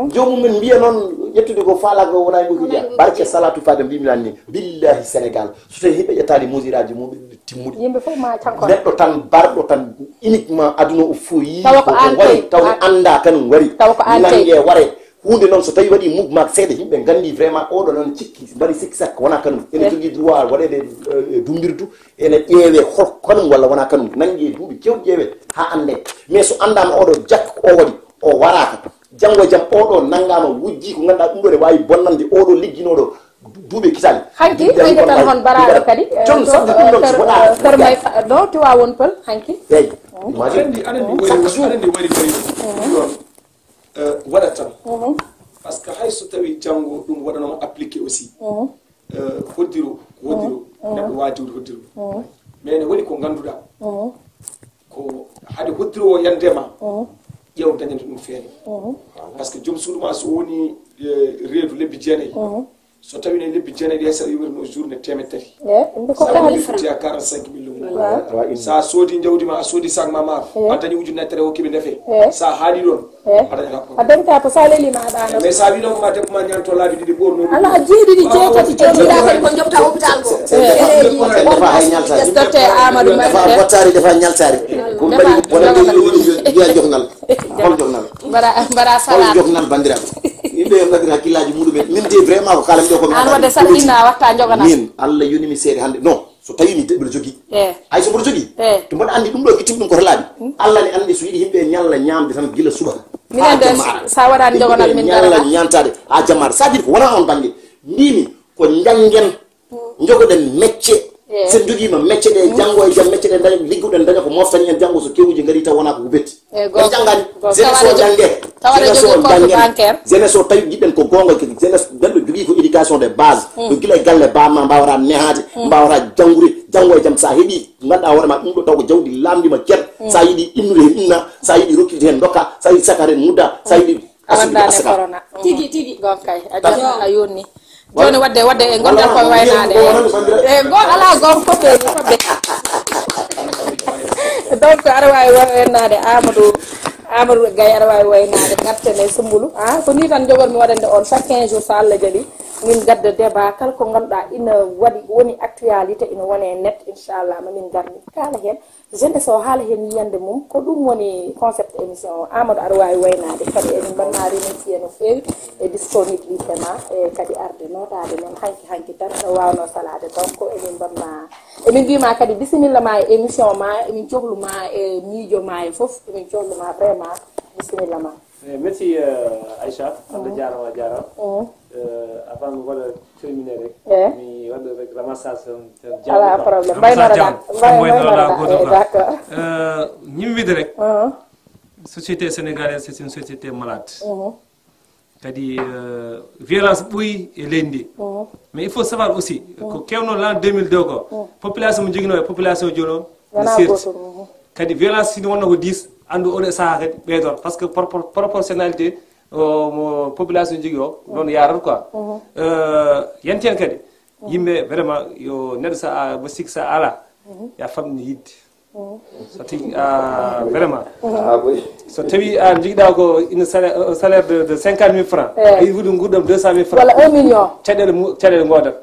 Jomumen mbiya noon Ƴettude ko faalaaka ko wona e mum. Barke salatu faade mbimi lan ni, billahi Sénégal, so tawi himɓe ƴettaali mesure aji mum timmuɗi, yimɓe fof ma canko. Neɗɗo tan barɗo tan, uniquement aduna o fof yii tawa ko an wari, taw ne annda kanum wari. Tawa ko an tawi. Nange ware. Hunde noon so tawi waɗi mouvement seeɗa, yimɓe nganndi vraiment oɗo noon cikki, mbaɗi sikki sakka wona kanum. Ene jogii droit waɗeede, eh, dumbirdu, ene ƴeewee hol kanum walla wona kanum. Nanngee duuɓi kewɗi ƴeewee haa anndee. Mais so anndaama oɗo jakka ko o waɗi, o waraaka. Janngo e jam oɗo nanngaama wujji ko ngannduɗaa ɗum ɗo ne waawi bonnande oɗo ligginooɗo duuɓi kitaali. Hanki, ɓeyde tan hon baraɗo kadi, eh, joom to, sabde ɗum ɗon eh, so wona eh, Kër May Fa-, ɗo Tiwawon Pël, hanki. Eyi. Aɗa anndi, aɗa anndi wari, aɗa anndi wari, wari. Ɗum ɗon, eh, waɗat tan. Parce que hay so tawi janngo ɗum waɗanoma appliqué aussi. Eh, hoddiro, hoddiro, neɗɗo wajiwde hoddiro. Mais ne waɗi ko ngannduɗaa. Ko hade hoddiro o yande ma, ƴeew dañande ɗum feere. Parce que joom suudu ma so woni, eh, reedu lebbi jeenayi, so tawi ne lebbi jeenayi ɗe sa yowirno journée teemeɗɗe tati. Eh, ɗum ko sa woni futti a quarante-cinq mille. Sa soodi jawdi ma, a soodi sac ma maaro, a dañi ujunnaje tati o keɓi ndefe. Sa haali ɗon, a dañata ko. A dañata ko sa leli ma a ɗaano. Mais sa wino ko ma debbo ma ñaanto laabi ɗiɗi ɓorno ɗum. Ala jeeɗiɗi jeetati joomiraɓe ko jomta hôpital ko. Defa hay ñaltaari. Docteur Amadou Mbaye. Defa bottaari, defa ñaltaari. Ko mbaɗi wona jogi wiya jognal. Hol jognal? Mbaɗa, mbaɗa salade. Hol jognal, bandiraɓe? Yimɓe yo ngaddir hakkillaaji muɗumen. Min de vraiment ko kalam ɗo ko mi an waɗde saɗa inna a watta joganal. Min, Allah yoni mi seede hannde. Non, so tawi mi mboɗo jogii. Eh. Hay so mboɗo jogii. Eh. To mboɗo anndi ɗum ɗo ittin ɗum ko to laaɓi. Allah ne anndi so yiɗi yimɓe ñalla ñaamde tan gila subaka. Minen de sa waɗani joganal min ñalla ñaamtaade haa jammaare. C'est-à-dire ko wona on bannge. Mbimi ko njanngen. Jogoɗen mecce. Sen jogiima mecce ɗe, janngo e jam mecce ɗe daña, ligguɗen daña ko moftani en janngo so kewuji ngari taw wona ko betti. En janngani. Jeunesse o jannge. Jeunesse o jannge. Jeunesse o tawi jiɗɗen ko goonga, jeunesse neɗɗo jogii ko éducation de base. Ko gila e galle ba ma mbawata nehaade, mbawata janngude, janngo e jam sa heɓi, ngannduɗaa hoore ma ɗum ɗo taw ko jawdi laamndi ma cer. Sa yiɗi innude heen inna, sa yiɗi rokkude heen ndokka, sa yiɗi sakkaade heen mudda, sa yiɗi a wanndaani corona. Tigi, tigi. Gonkay, a jonni, a yonni. Jooni wadde, wadde e ngonɗen koye waynaade. E goo, alaa goo, fof ɓe, fof ɓe. Donc, aɗa waawi waynaade Amadou, Amadou Gaye, aɗa waawi waynaade Gattene Sumbulu. Ah, ko nii tan njogormi waɗande on chaque quinze jours, so Allah jaɓi. Min ngadda débat, kala ko ngannduɗaa ina waɗi, woni actualité, ina wone net, inchallah, ma min ngar min kaala heen. Jeunesse o haala heen yiyannde mum, ko ɗum woni concept émission o. Amadou, aɗa waawi waynaade. Kadi emin mbaɗ ma remercier no feewi e disponibilité ma, e kadi arde nootaade men hanki hanki tan, no waawnoo salaade. Donc, emin mbaɗ ma, emin mbiy ma kadi bisimilla ma e émission ma, emin cohlu ma e miijo ma e fof, emin cohlu ma vraiment bisimilla ma. Eh, merci, eh, Aïcha. Allah jaaraama, a jaaraama. Eh, avant mi waɗa terminé rek, mi waɗa rek ramassage tan, tan. Alaa problème. Mbaynoɗa, mbaynoɗa, eh, d'accord. Eh, ñimwide rek, société sénégalaise, c'est une société malade. Kadi, eh, violence ɓuri e leydi ndi. Mais il faut savoir aussi, ko kewno l'an deux mille deux ko, population mo joginoo e population jooni o, no serti. Kadi violence, si wonno ko dix, anndu oɗo sahaa kadi ɓeydor. Parce que propor-, proportionnalité o mo population jogii o, noon yaarata quoi. Eh, yanti heen kadi, yimɓe vraiment, yo neɗɗo sa a, mo sikki sa ala, ya famɗi yidde. So tigi, ah, vraiment. So tawi a jogɗaa ko ina salaire, salaire de, de cinquante mille francs, a yiɗi wuude nguurndam deux cent mille francs. Walla un million. Caɗeele mu-, caɗeele ngoodata.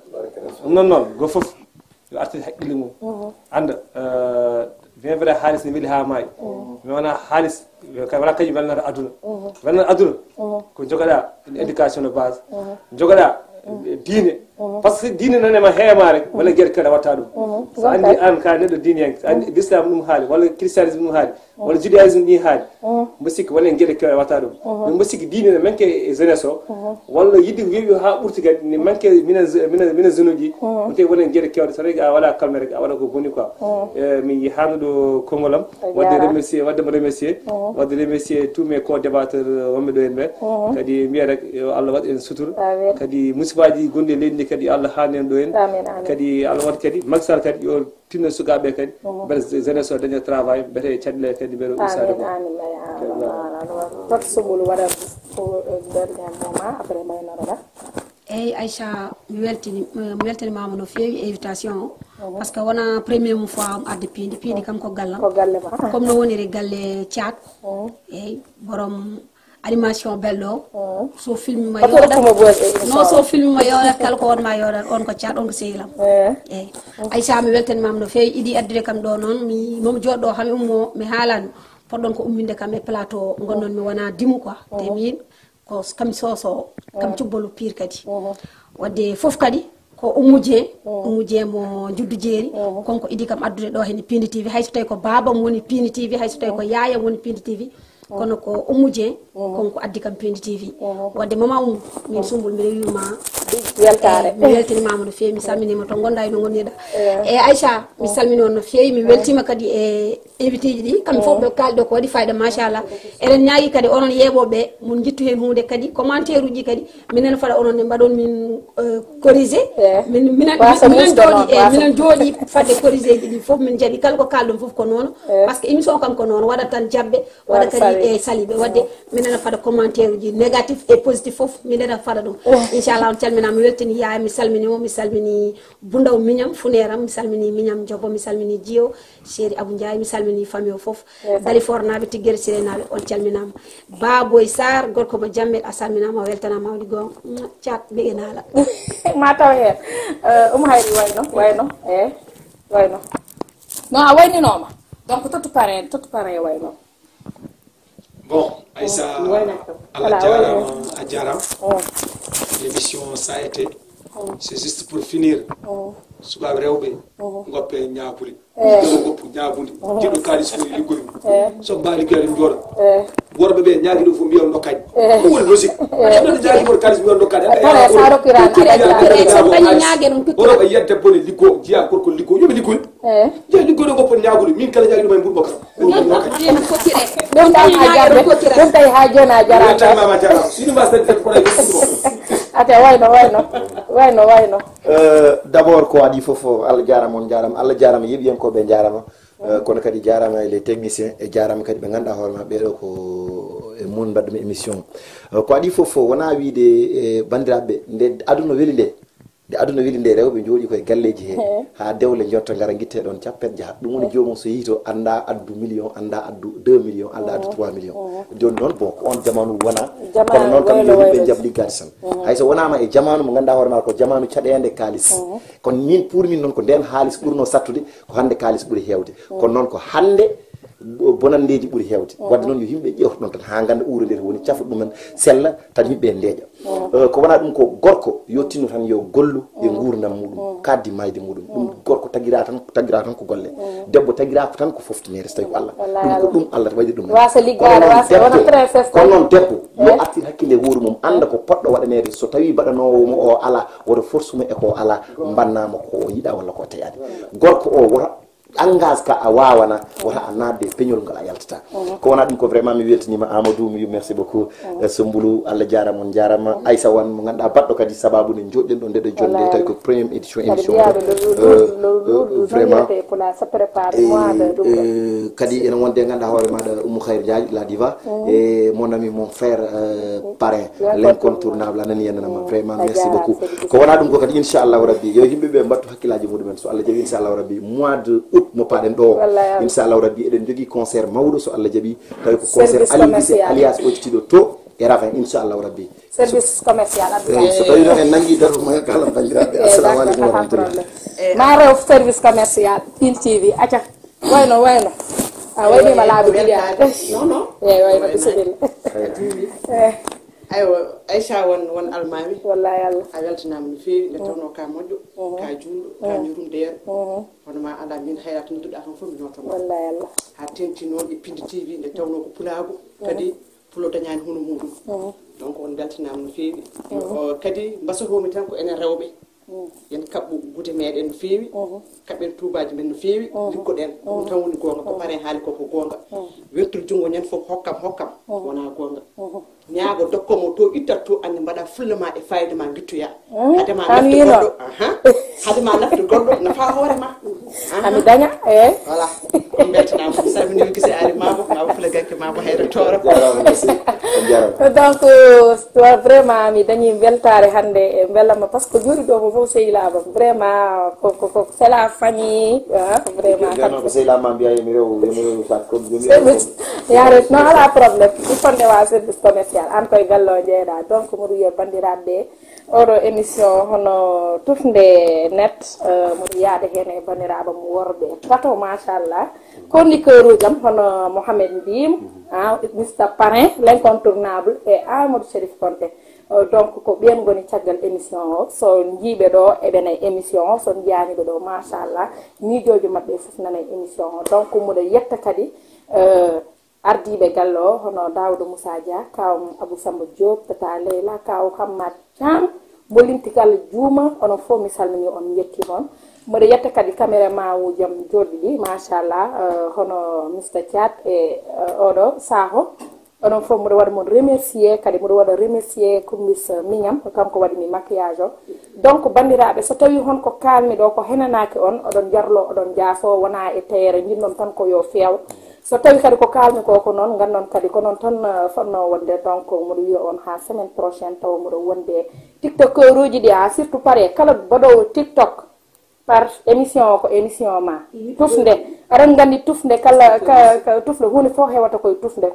Ɗum noon, noon, go fof yo artir haqqille mum. Annda, eh, bien vrai, haalis ne weli haa maayi. Mais wonaa haalis, ka-, wonaa kañum welnata aduna. Welnata aduna, ko jogaɗaa, une éducation de base. Jogaɗaa, eh, diine. Parce que diine nane ma heema rek, walla geɗe kala watta ɗum. So anndi an ka neɗɗo diine yanke, so anndi l'islam ɗum haali, walla christianisme ɗum haali, walla judaïsme ɗi haali. Mbo sikki wona en geɗe kewɗe watta ɗum. Min mbo sikki diine ne manque e jeunesse o. Walla yiɗi weewi haa ɓurti kadi ne manque minen, minen, minen jeune uji. Ɗum tawi wona en geɗe kewɗe, so tawi a waɗa calme rek, a waɗa ko boni quoi. Eh, mi yihaano ɗo konngol am. Wadde remercier, wadde mo remercier. Wadde remercier tous mes co-débatteurs, eh, wonɓe ɗo en ɓe. Kadi mbiya rek, yo Allah waɗ en sutur. Kadi musibaaji gonɗi e leydi ndi kadi Allah haan en ɗo en. Kadi Allah waɗ kadi Macky Sall kadi yo tinno sukaaɓe kadi, mbele jeunesse o daña travail, mbele caɗeele kadi, mbele usta ɗum. Amin, amin, amin. Tot Sumbulu waɗa ko, eh, dernier moment, après mbaynoɗoɗa. Eyyi, Aïcha, mi weltini, mi weltanimaama no feewi invitation o. Parce que wona première fois am arde piindi, piindi kam ko gallam. Ko galle ma. Comme no woniri galle Thiat. Eyyi, borom animation belɗo o. So filme ma yoɗat, no, so filme ma yoɗat, kala ko on ma yoɗat, on ko caat, on ko sehilam. Eyyi. Aïcha, mi weltanimama no feewi, idi addude kam ɗo noon, mi momo joɗɗo, hami ummo, mi haalani. Poɗɗon ko umminde kam e plateau, gonnon mi wona dimu quoi. Te min ko kam soso, kam cubbolu pire kadi. Wadde fof kadi ko Oumou Dieng, Oumou Dieng mo Juddu Jeeri, konko idi kam addude ɗo heen e Pindi T V, hay so tawi ko babam woni Pindi T V, hay so tawi ko yayam woni Pindi T V, kono ko Oumou Dieng, konko addi kam Pindi T V. Wadde mama Oumou, min Sumbul mbiɗa wiima weltare. Eyyi, mi weltanimama no feewi, mi salminima to gonɗa e no gonirɗa. Eyyi. Eyyi, Aïcha, mi salmini on no feewi, mi weltima kadi e invité ji ɗi, kamɓe fof ɓe kalɗo ko waɗi fayida, machallah. Eɗen ñaagi kadi onon yeeɓoɓe, mon jittu heen hunde kadi, commentaire uji kadi, minen faɗa onon ne mbaɗon min, euh, corrigé. Min, minen, minen jooɗi, e minen jooɗi fadde corrigé ji ɗi fof, min jaɓi kala ko kalɗon fof ko noon. Par ce que émission kam ko noon, waɗat tan jaɓɓe, waɗa kadi e saliɓe. Wadde minen faɗa commentaire uji négatif et positif fof, minen faɗa ɗum. Inchallah, on calminama, mi weltini yaaya, mi salmini mo, mi salmini Bundaw miñam, funeeram, mi salmini miñam Jobo, mi salmini Jiyo, Chéri Abou Ndiaye, mi salmini famille o fof. Dali Fornaɓe, Tiggere Sirenaɓe, on calminama. Baboy Sarr, gorko mo Jammet, a salminama, a weltanama, woni gonga. Caat, mbeɗe naala. Ma taw heen. Eh, Oumou Hayri wayno, wayno, eh, wayno. Non, a wayninoma. Donc, tottu pare, tottu pare wayno. Bon, Aïssa, Allah jarama, a jarama. L'émission, ça a été. C'est juste pour finir. Sukaɓe rewɓe, goppe ñaaguli. Ɗo goppu ñaaguli. Jiɗɗo kaalis ko liggoy. So mbaali kadi jooɗo. Worɓe ɓe ñaagi ɗum fof mbiyon dokkani. Ɗum woni logique. So neɗɗo ñaagi mon kaalis mbiyon dokkani. Oɗo ɓe yiyat debbo ne liggo, jiya gorko liggo, yoɓe liggoy. Jeyi liggoɗo ko poti ñaagude, min kala ñaagude ma e mbuɗu makka. Ɗum tawi ha jarde, ɗum tawi ha joni a jarama. Tan mama jarama. Sidi ma sen tek kono e ɗum. Ate wayno, wayno, wayno, wayno. Euh, d'abord ko waɗi fof, Allah jarama, on jarama, Allah jarama, yeeɓiyankoɓe jarama. Euh, kono kadi jarama e les techniciens, e jarama kadi ɓe ganduɗa hoore ma ɓeɗo ko e mun mbaɗɗumi émission. Euh, ko waɗi fof, wona wiide, e bandiraɓe, nde aduna weli nde, nde aduna weli nde, rewɓe jooɗi koye galleji he, ha dewle jonta gara guitte ɗon cappet jaaha. Ɗum woni jomum so yehi to anda addu million, anda addu deux millions, anda addu trois millions. Joni noon, bon, ko on jamanu wona, kono noon kam yo yimɓe jaab liggade tan. Hay so wonama e jamanu mo ganduɗa hoore ma ko jamanu caɗede kaalis. Kono min pour min noon ko nden haalis ɓurno sattude, ko hande kaalis ɓuri hewde. Kono noon ko hande bo-, bonandeji ɓuri hewde. Wadde noon yo yimɓe ƴeew ɗon tan ha ganda uuro nde to woni cafa ɗumen sella tan yimɓe ndeeƴa. Euh, ko wona ɗum ko gorko yo tinno tan yo gollu e gurdam muɗum, kaddi mayde muɗum. Ɗum gorko tagira tan, tagira tan ko golle. Debbo tagira ko tan ko foftinere so tawi ko Allah. Ɗum ko ɗum Allah waɗi ɗum. Wasa liggare, wasa wona princesse. Kono noon debbo yo artir hakkille e hoore mum, anda ko poɗɗo waɗanede. So tawi baɗanowo mo o ala, woto force mo e ko ala, mbannamo ko o yiɗa walla ko teyani. Gorko o woto engage ka a wawana, wota a naatde e peñol ngal a yaltata. Ko wona ɗum ko vraiment mi weltanima Amadou, mi wi merci beaucoup. Eh, Sombulu, Allah jarama, on jarama. Aïssa Wan mo ganduɗa baɗɗo kadi sababu nde joɗɗen ɗo nde ɗo jonde, tawi ko première édition émission o. Vraiment. Eh, kadi ene wonde ganduɗa hoore maɗa Oumou Khair Diagne, la diva, et mon ami, mon frère, euh, parrain, l'incontournable, a nani yenanama. Vraiment, merci beaucoup. Ko wona ɗum ko kadi, inchallahu rabbi, yo yimɓeɓe mbattu hakkillaji muɗumen, so Allah jaɓi, inchallahu rabbi, mois de août mo paɗen ɗo, inchallahu rabbi, eɗen jogui concert mawɗo, so Allah jaɓi, tawi ko concert Aliou Gissé alias Occitiɗo to e Ravin, inchallahu rabbi. Service commercial. Eyyi, so tawi noon en nangi datu ma kala bandiraɓe. Assalamu aleykum wa rahmatullah. Ma rew service commercial Pin T V, aca. Wayno, wayno. A waynima laabi ɗiɗi. Non, non. Eyyi, wayno, bisimilla. Eyyi. Aywa, Aïcha won, won almami. Wallahi Allah. A weltanama no feewi, nde tawno ka moƴƴo, ka julɗo, ka ñurum deer. Hono ma ala min hayra to nodduɗa kam fof mi notoma. Wallahi Allah. Ha tenti noon e Pindi T V, nde tawno ko pulaagu, kadi pulo dañani hono muɗum. Donc on beltanama no feewi. Yo, kadi mbasotomi tan ko enen rewɓe. Yen kaɓɓu gude meɗen no feewi, kaɓɓen tuubaji men no feewi, liggoɗen. Ko ɗum tan woni gonga, ko paren haali ko, ko gonga. Wertude junngo ñande fof, hokkam, hokkam, wona gonga. Ñaago dokko mo to ittat to, anne mbaɗa fulla ma e fayida ma, gittoya. Hade ma nafde goɗɗo, aha. Hade ma nafde goɗɗo, nafa hoore ma. Aha. Ami daña, eh. Voilà. On beltanama, mi salmini Gise Ali Mabo, Mabo Fula Gay. Ma ko heyre tooro. Jarama, merci. On jarama. Donc, euh, vraiment, mi dañi weltaare hannde e mbelama, parce que jooɗi ɗo ko fof sehilaaɓe am. Vraiment, ko, ko, ko, c'est la famille, hein, vraiment. Jarama ko sehilaaɓe ma mbiya, yo mi rew, yo mi rew, sa ko, yo mi rew. Service. Yaare, non, ala problème. Il faut ndewa service commercial. An koye galle o jeeɗa. Donc, mboɗo wiya banndiraaɓe, oɗo émission hono Tufnde Net, euh, mboɗo yaada heen e banndiraaɓe am worɓe tato, machallah. Chroniqueur uji am hono Mohamed Ndim, ah, Mister Parrain, l'incontournable, e Amadou Chérif Konté. Euh, donc, ko ɓeen ngoni caggal émission o. So njiiɓe ɗo, eɓena e émission o. So njiyaani ɓe ɗo, machallah, miijooji maɓɓe fof nana e émission o. Donc, mboɗo yetta kadi, euh, ardiiɓe galle o, hono Daouda Moussa Dia, kaaw Abou Samba Diop, Tata Leyla, kaaw Hammad Thiam, mo linti kala juuma, onon fof mi salmini on, mi yetti on. Mboɗo yetta kadi caméraman uji am joɗɗi ɗi, machallah, euh, hono Mister Thiat e, euh, oɗo Sakho. Onon fof mboɗo waɗa mon remercier, kadi mboɗo waɗa remercier Kumbis, euh, miñam, ko kanko waɗi mi maquillage o. Donc, banndiraaɓe, so tawii hon ko kaalmi ɗo ko henanaaki on, oɗon jarlo, oɗon jaafo, wona e teere, njiɗnon tan ko yo feew. So tawii kadi ko kaalmi ko, ko noon, nganndon kadi ko noon tan, euh, fotnoo wonde. Donc, mboɗo wiya on haa semaine prochaine, tawa mboɗo wonde tiktokeur uji ɗi, a surtout pare kala mbaɗoowo TikTok par émission o ko émission ma. Tufnde. Aɗon nganndi tufnde kala, ka, ka, tufnde huunde fof hewata koye tufnde.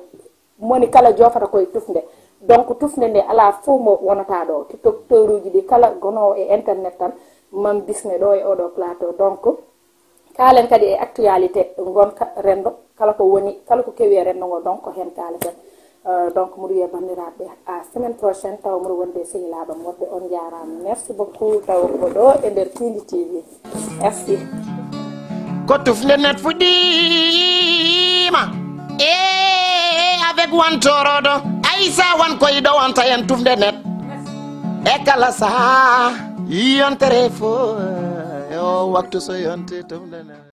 Moni kala joofata koye tufnde. Donc, tufnde nde alaa fof mo wonata ɗo. Tiktokteur uji ɗi kala gonoowo e internet tan, mam bisme ɗo e oɗo plateau. Donc, kaalen kadi e actualité ngonka renndo, kala ko woni, kala ko kewi e renndo ngo, donc, ko heen kaaleten. Euh, donc, mboɗo wiya banndiraaɓe, à semaine prochaine, tawa mboɗo wonde e sehilaaɓe am worɓe. On njaaraama. Merci beaucoup, tawa ko ɗo e nder Piindi T V. Merci. Ko Tufnde Net fuɗɗiima. E avec Wan Torodo, Aïssa Wan koy ɗo wonta en Tufnde Net. E kala saha, yontere fof, o waktu so yonti Tufnde Net.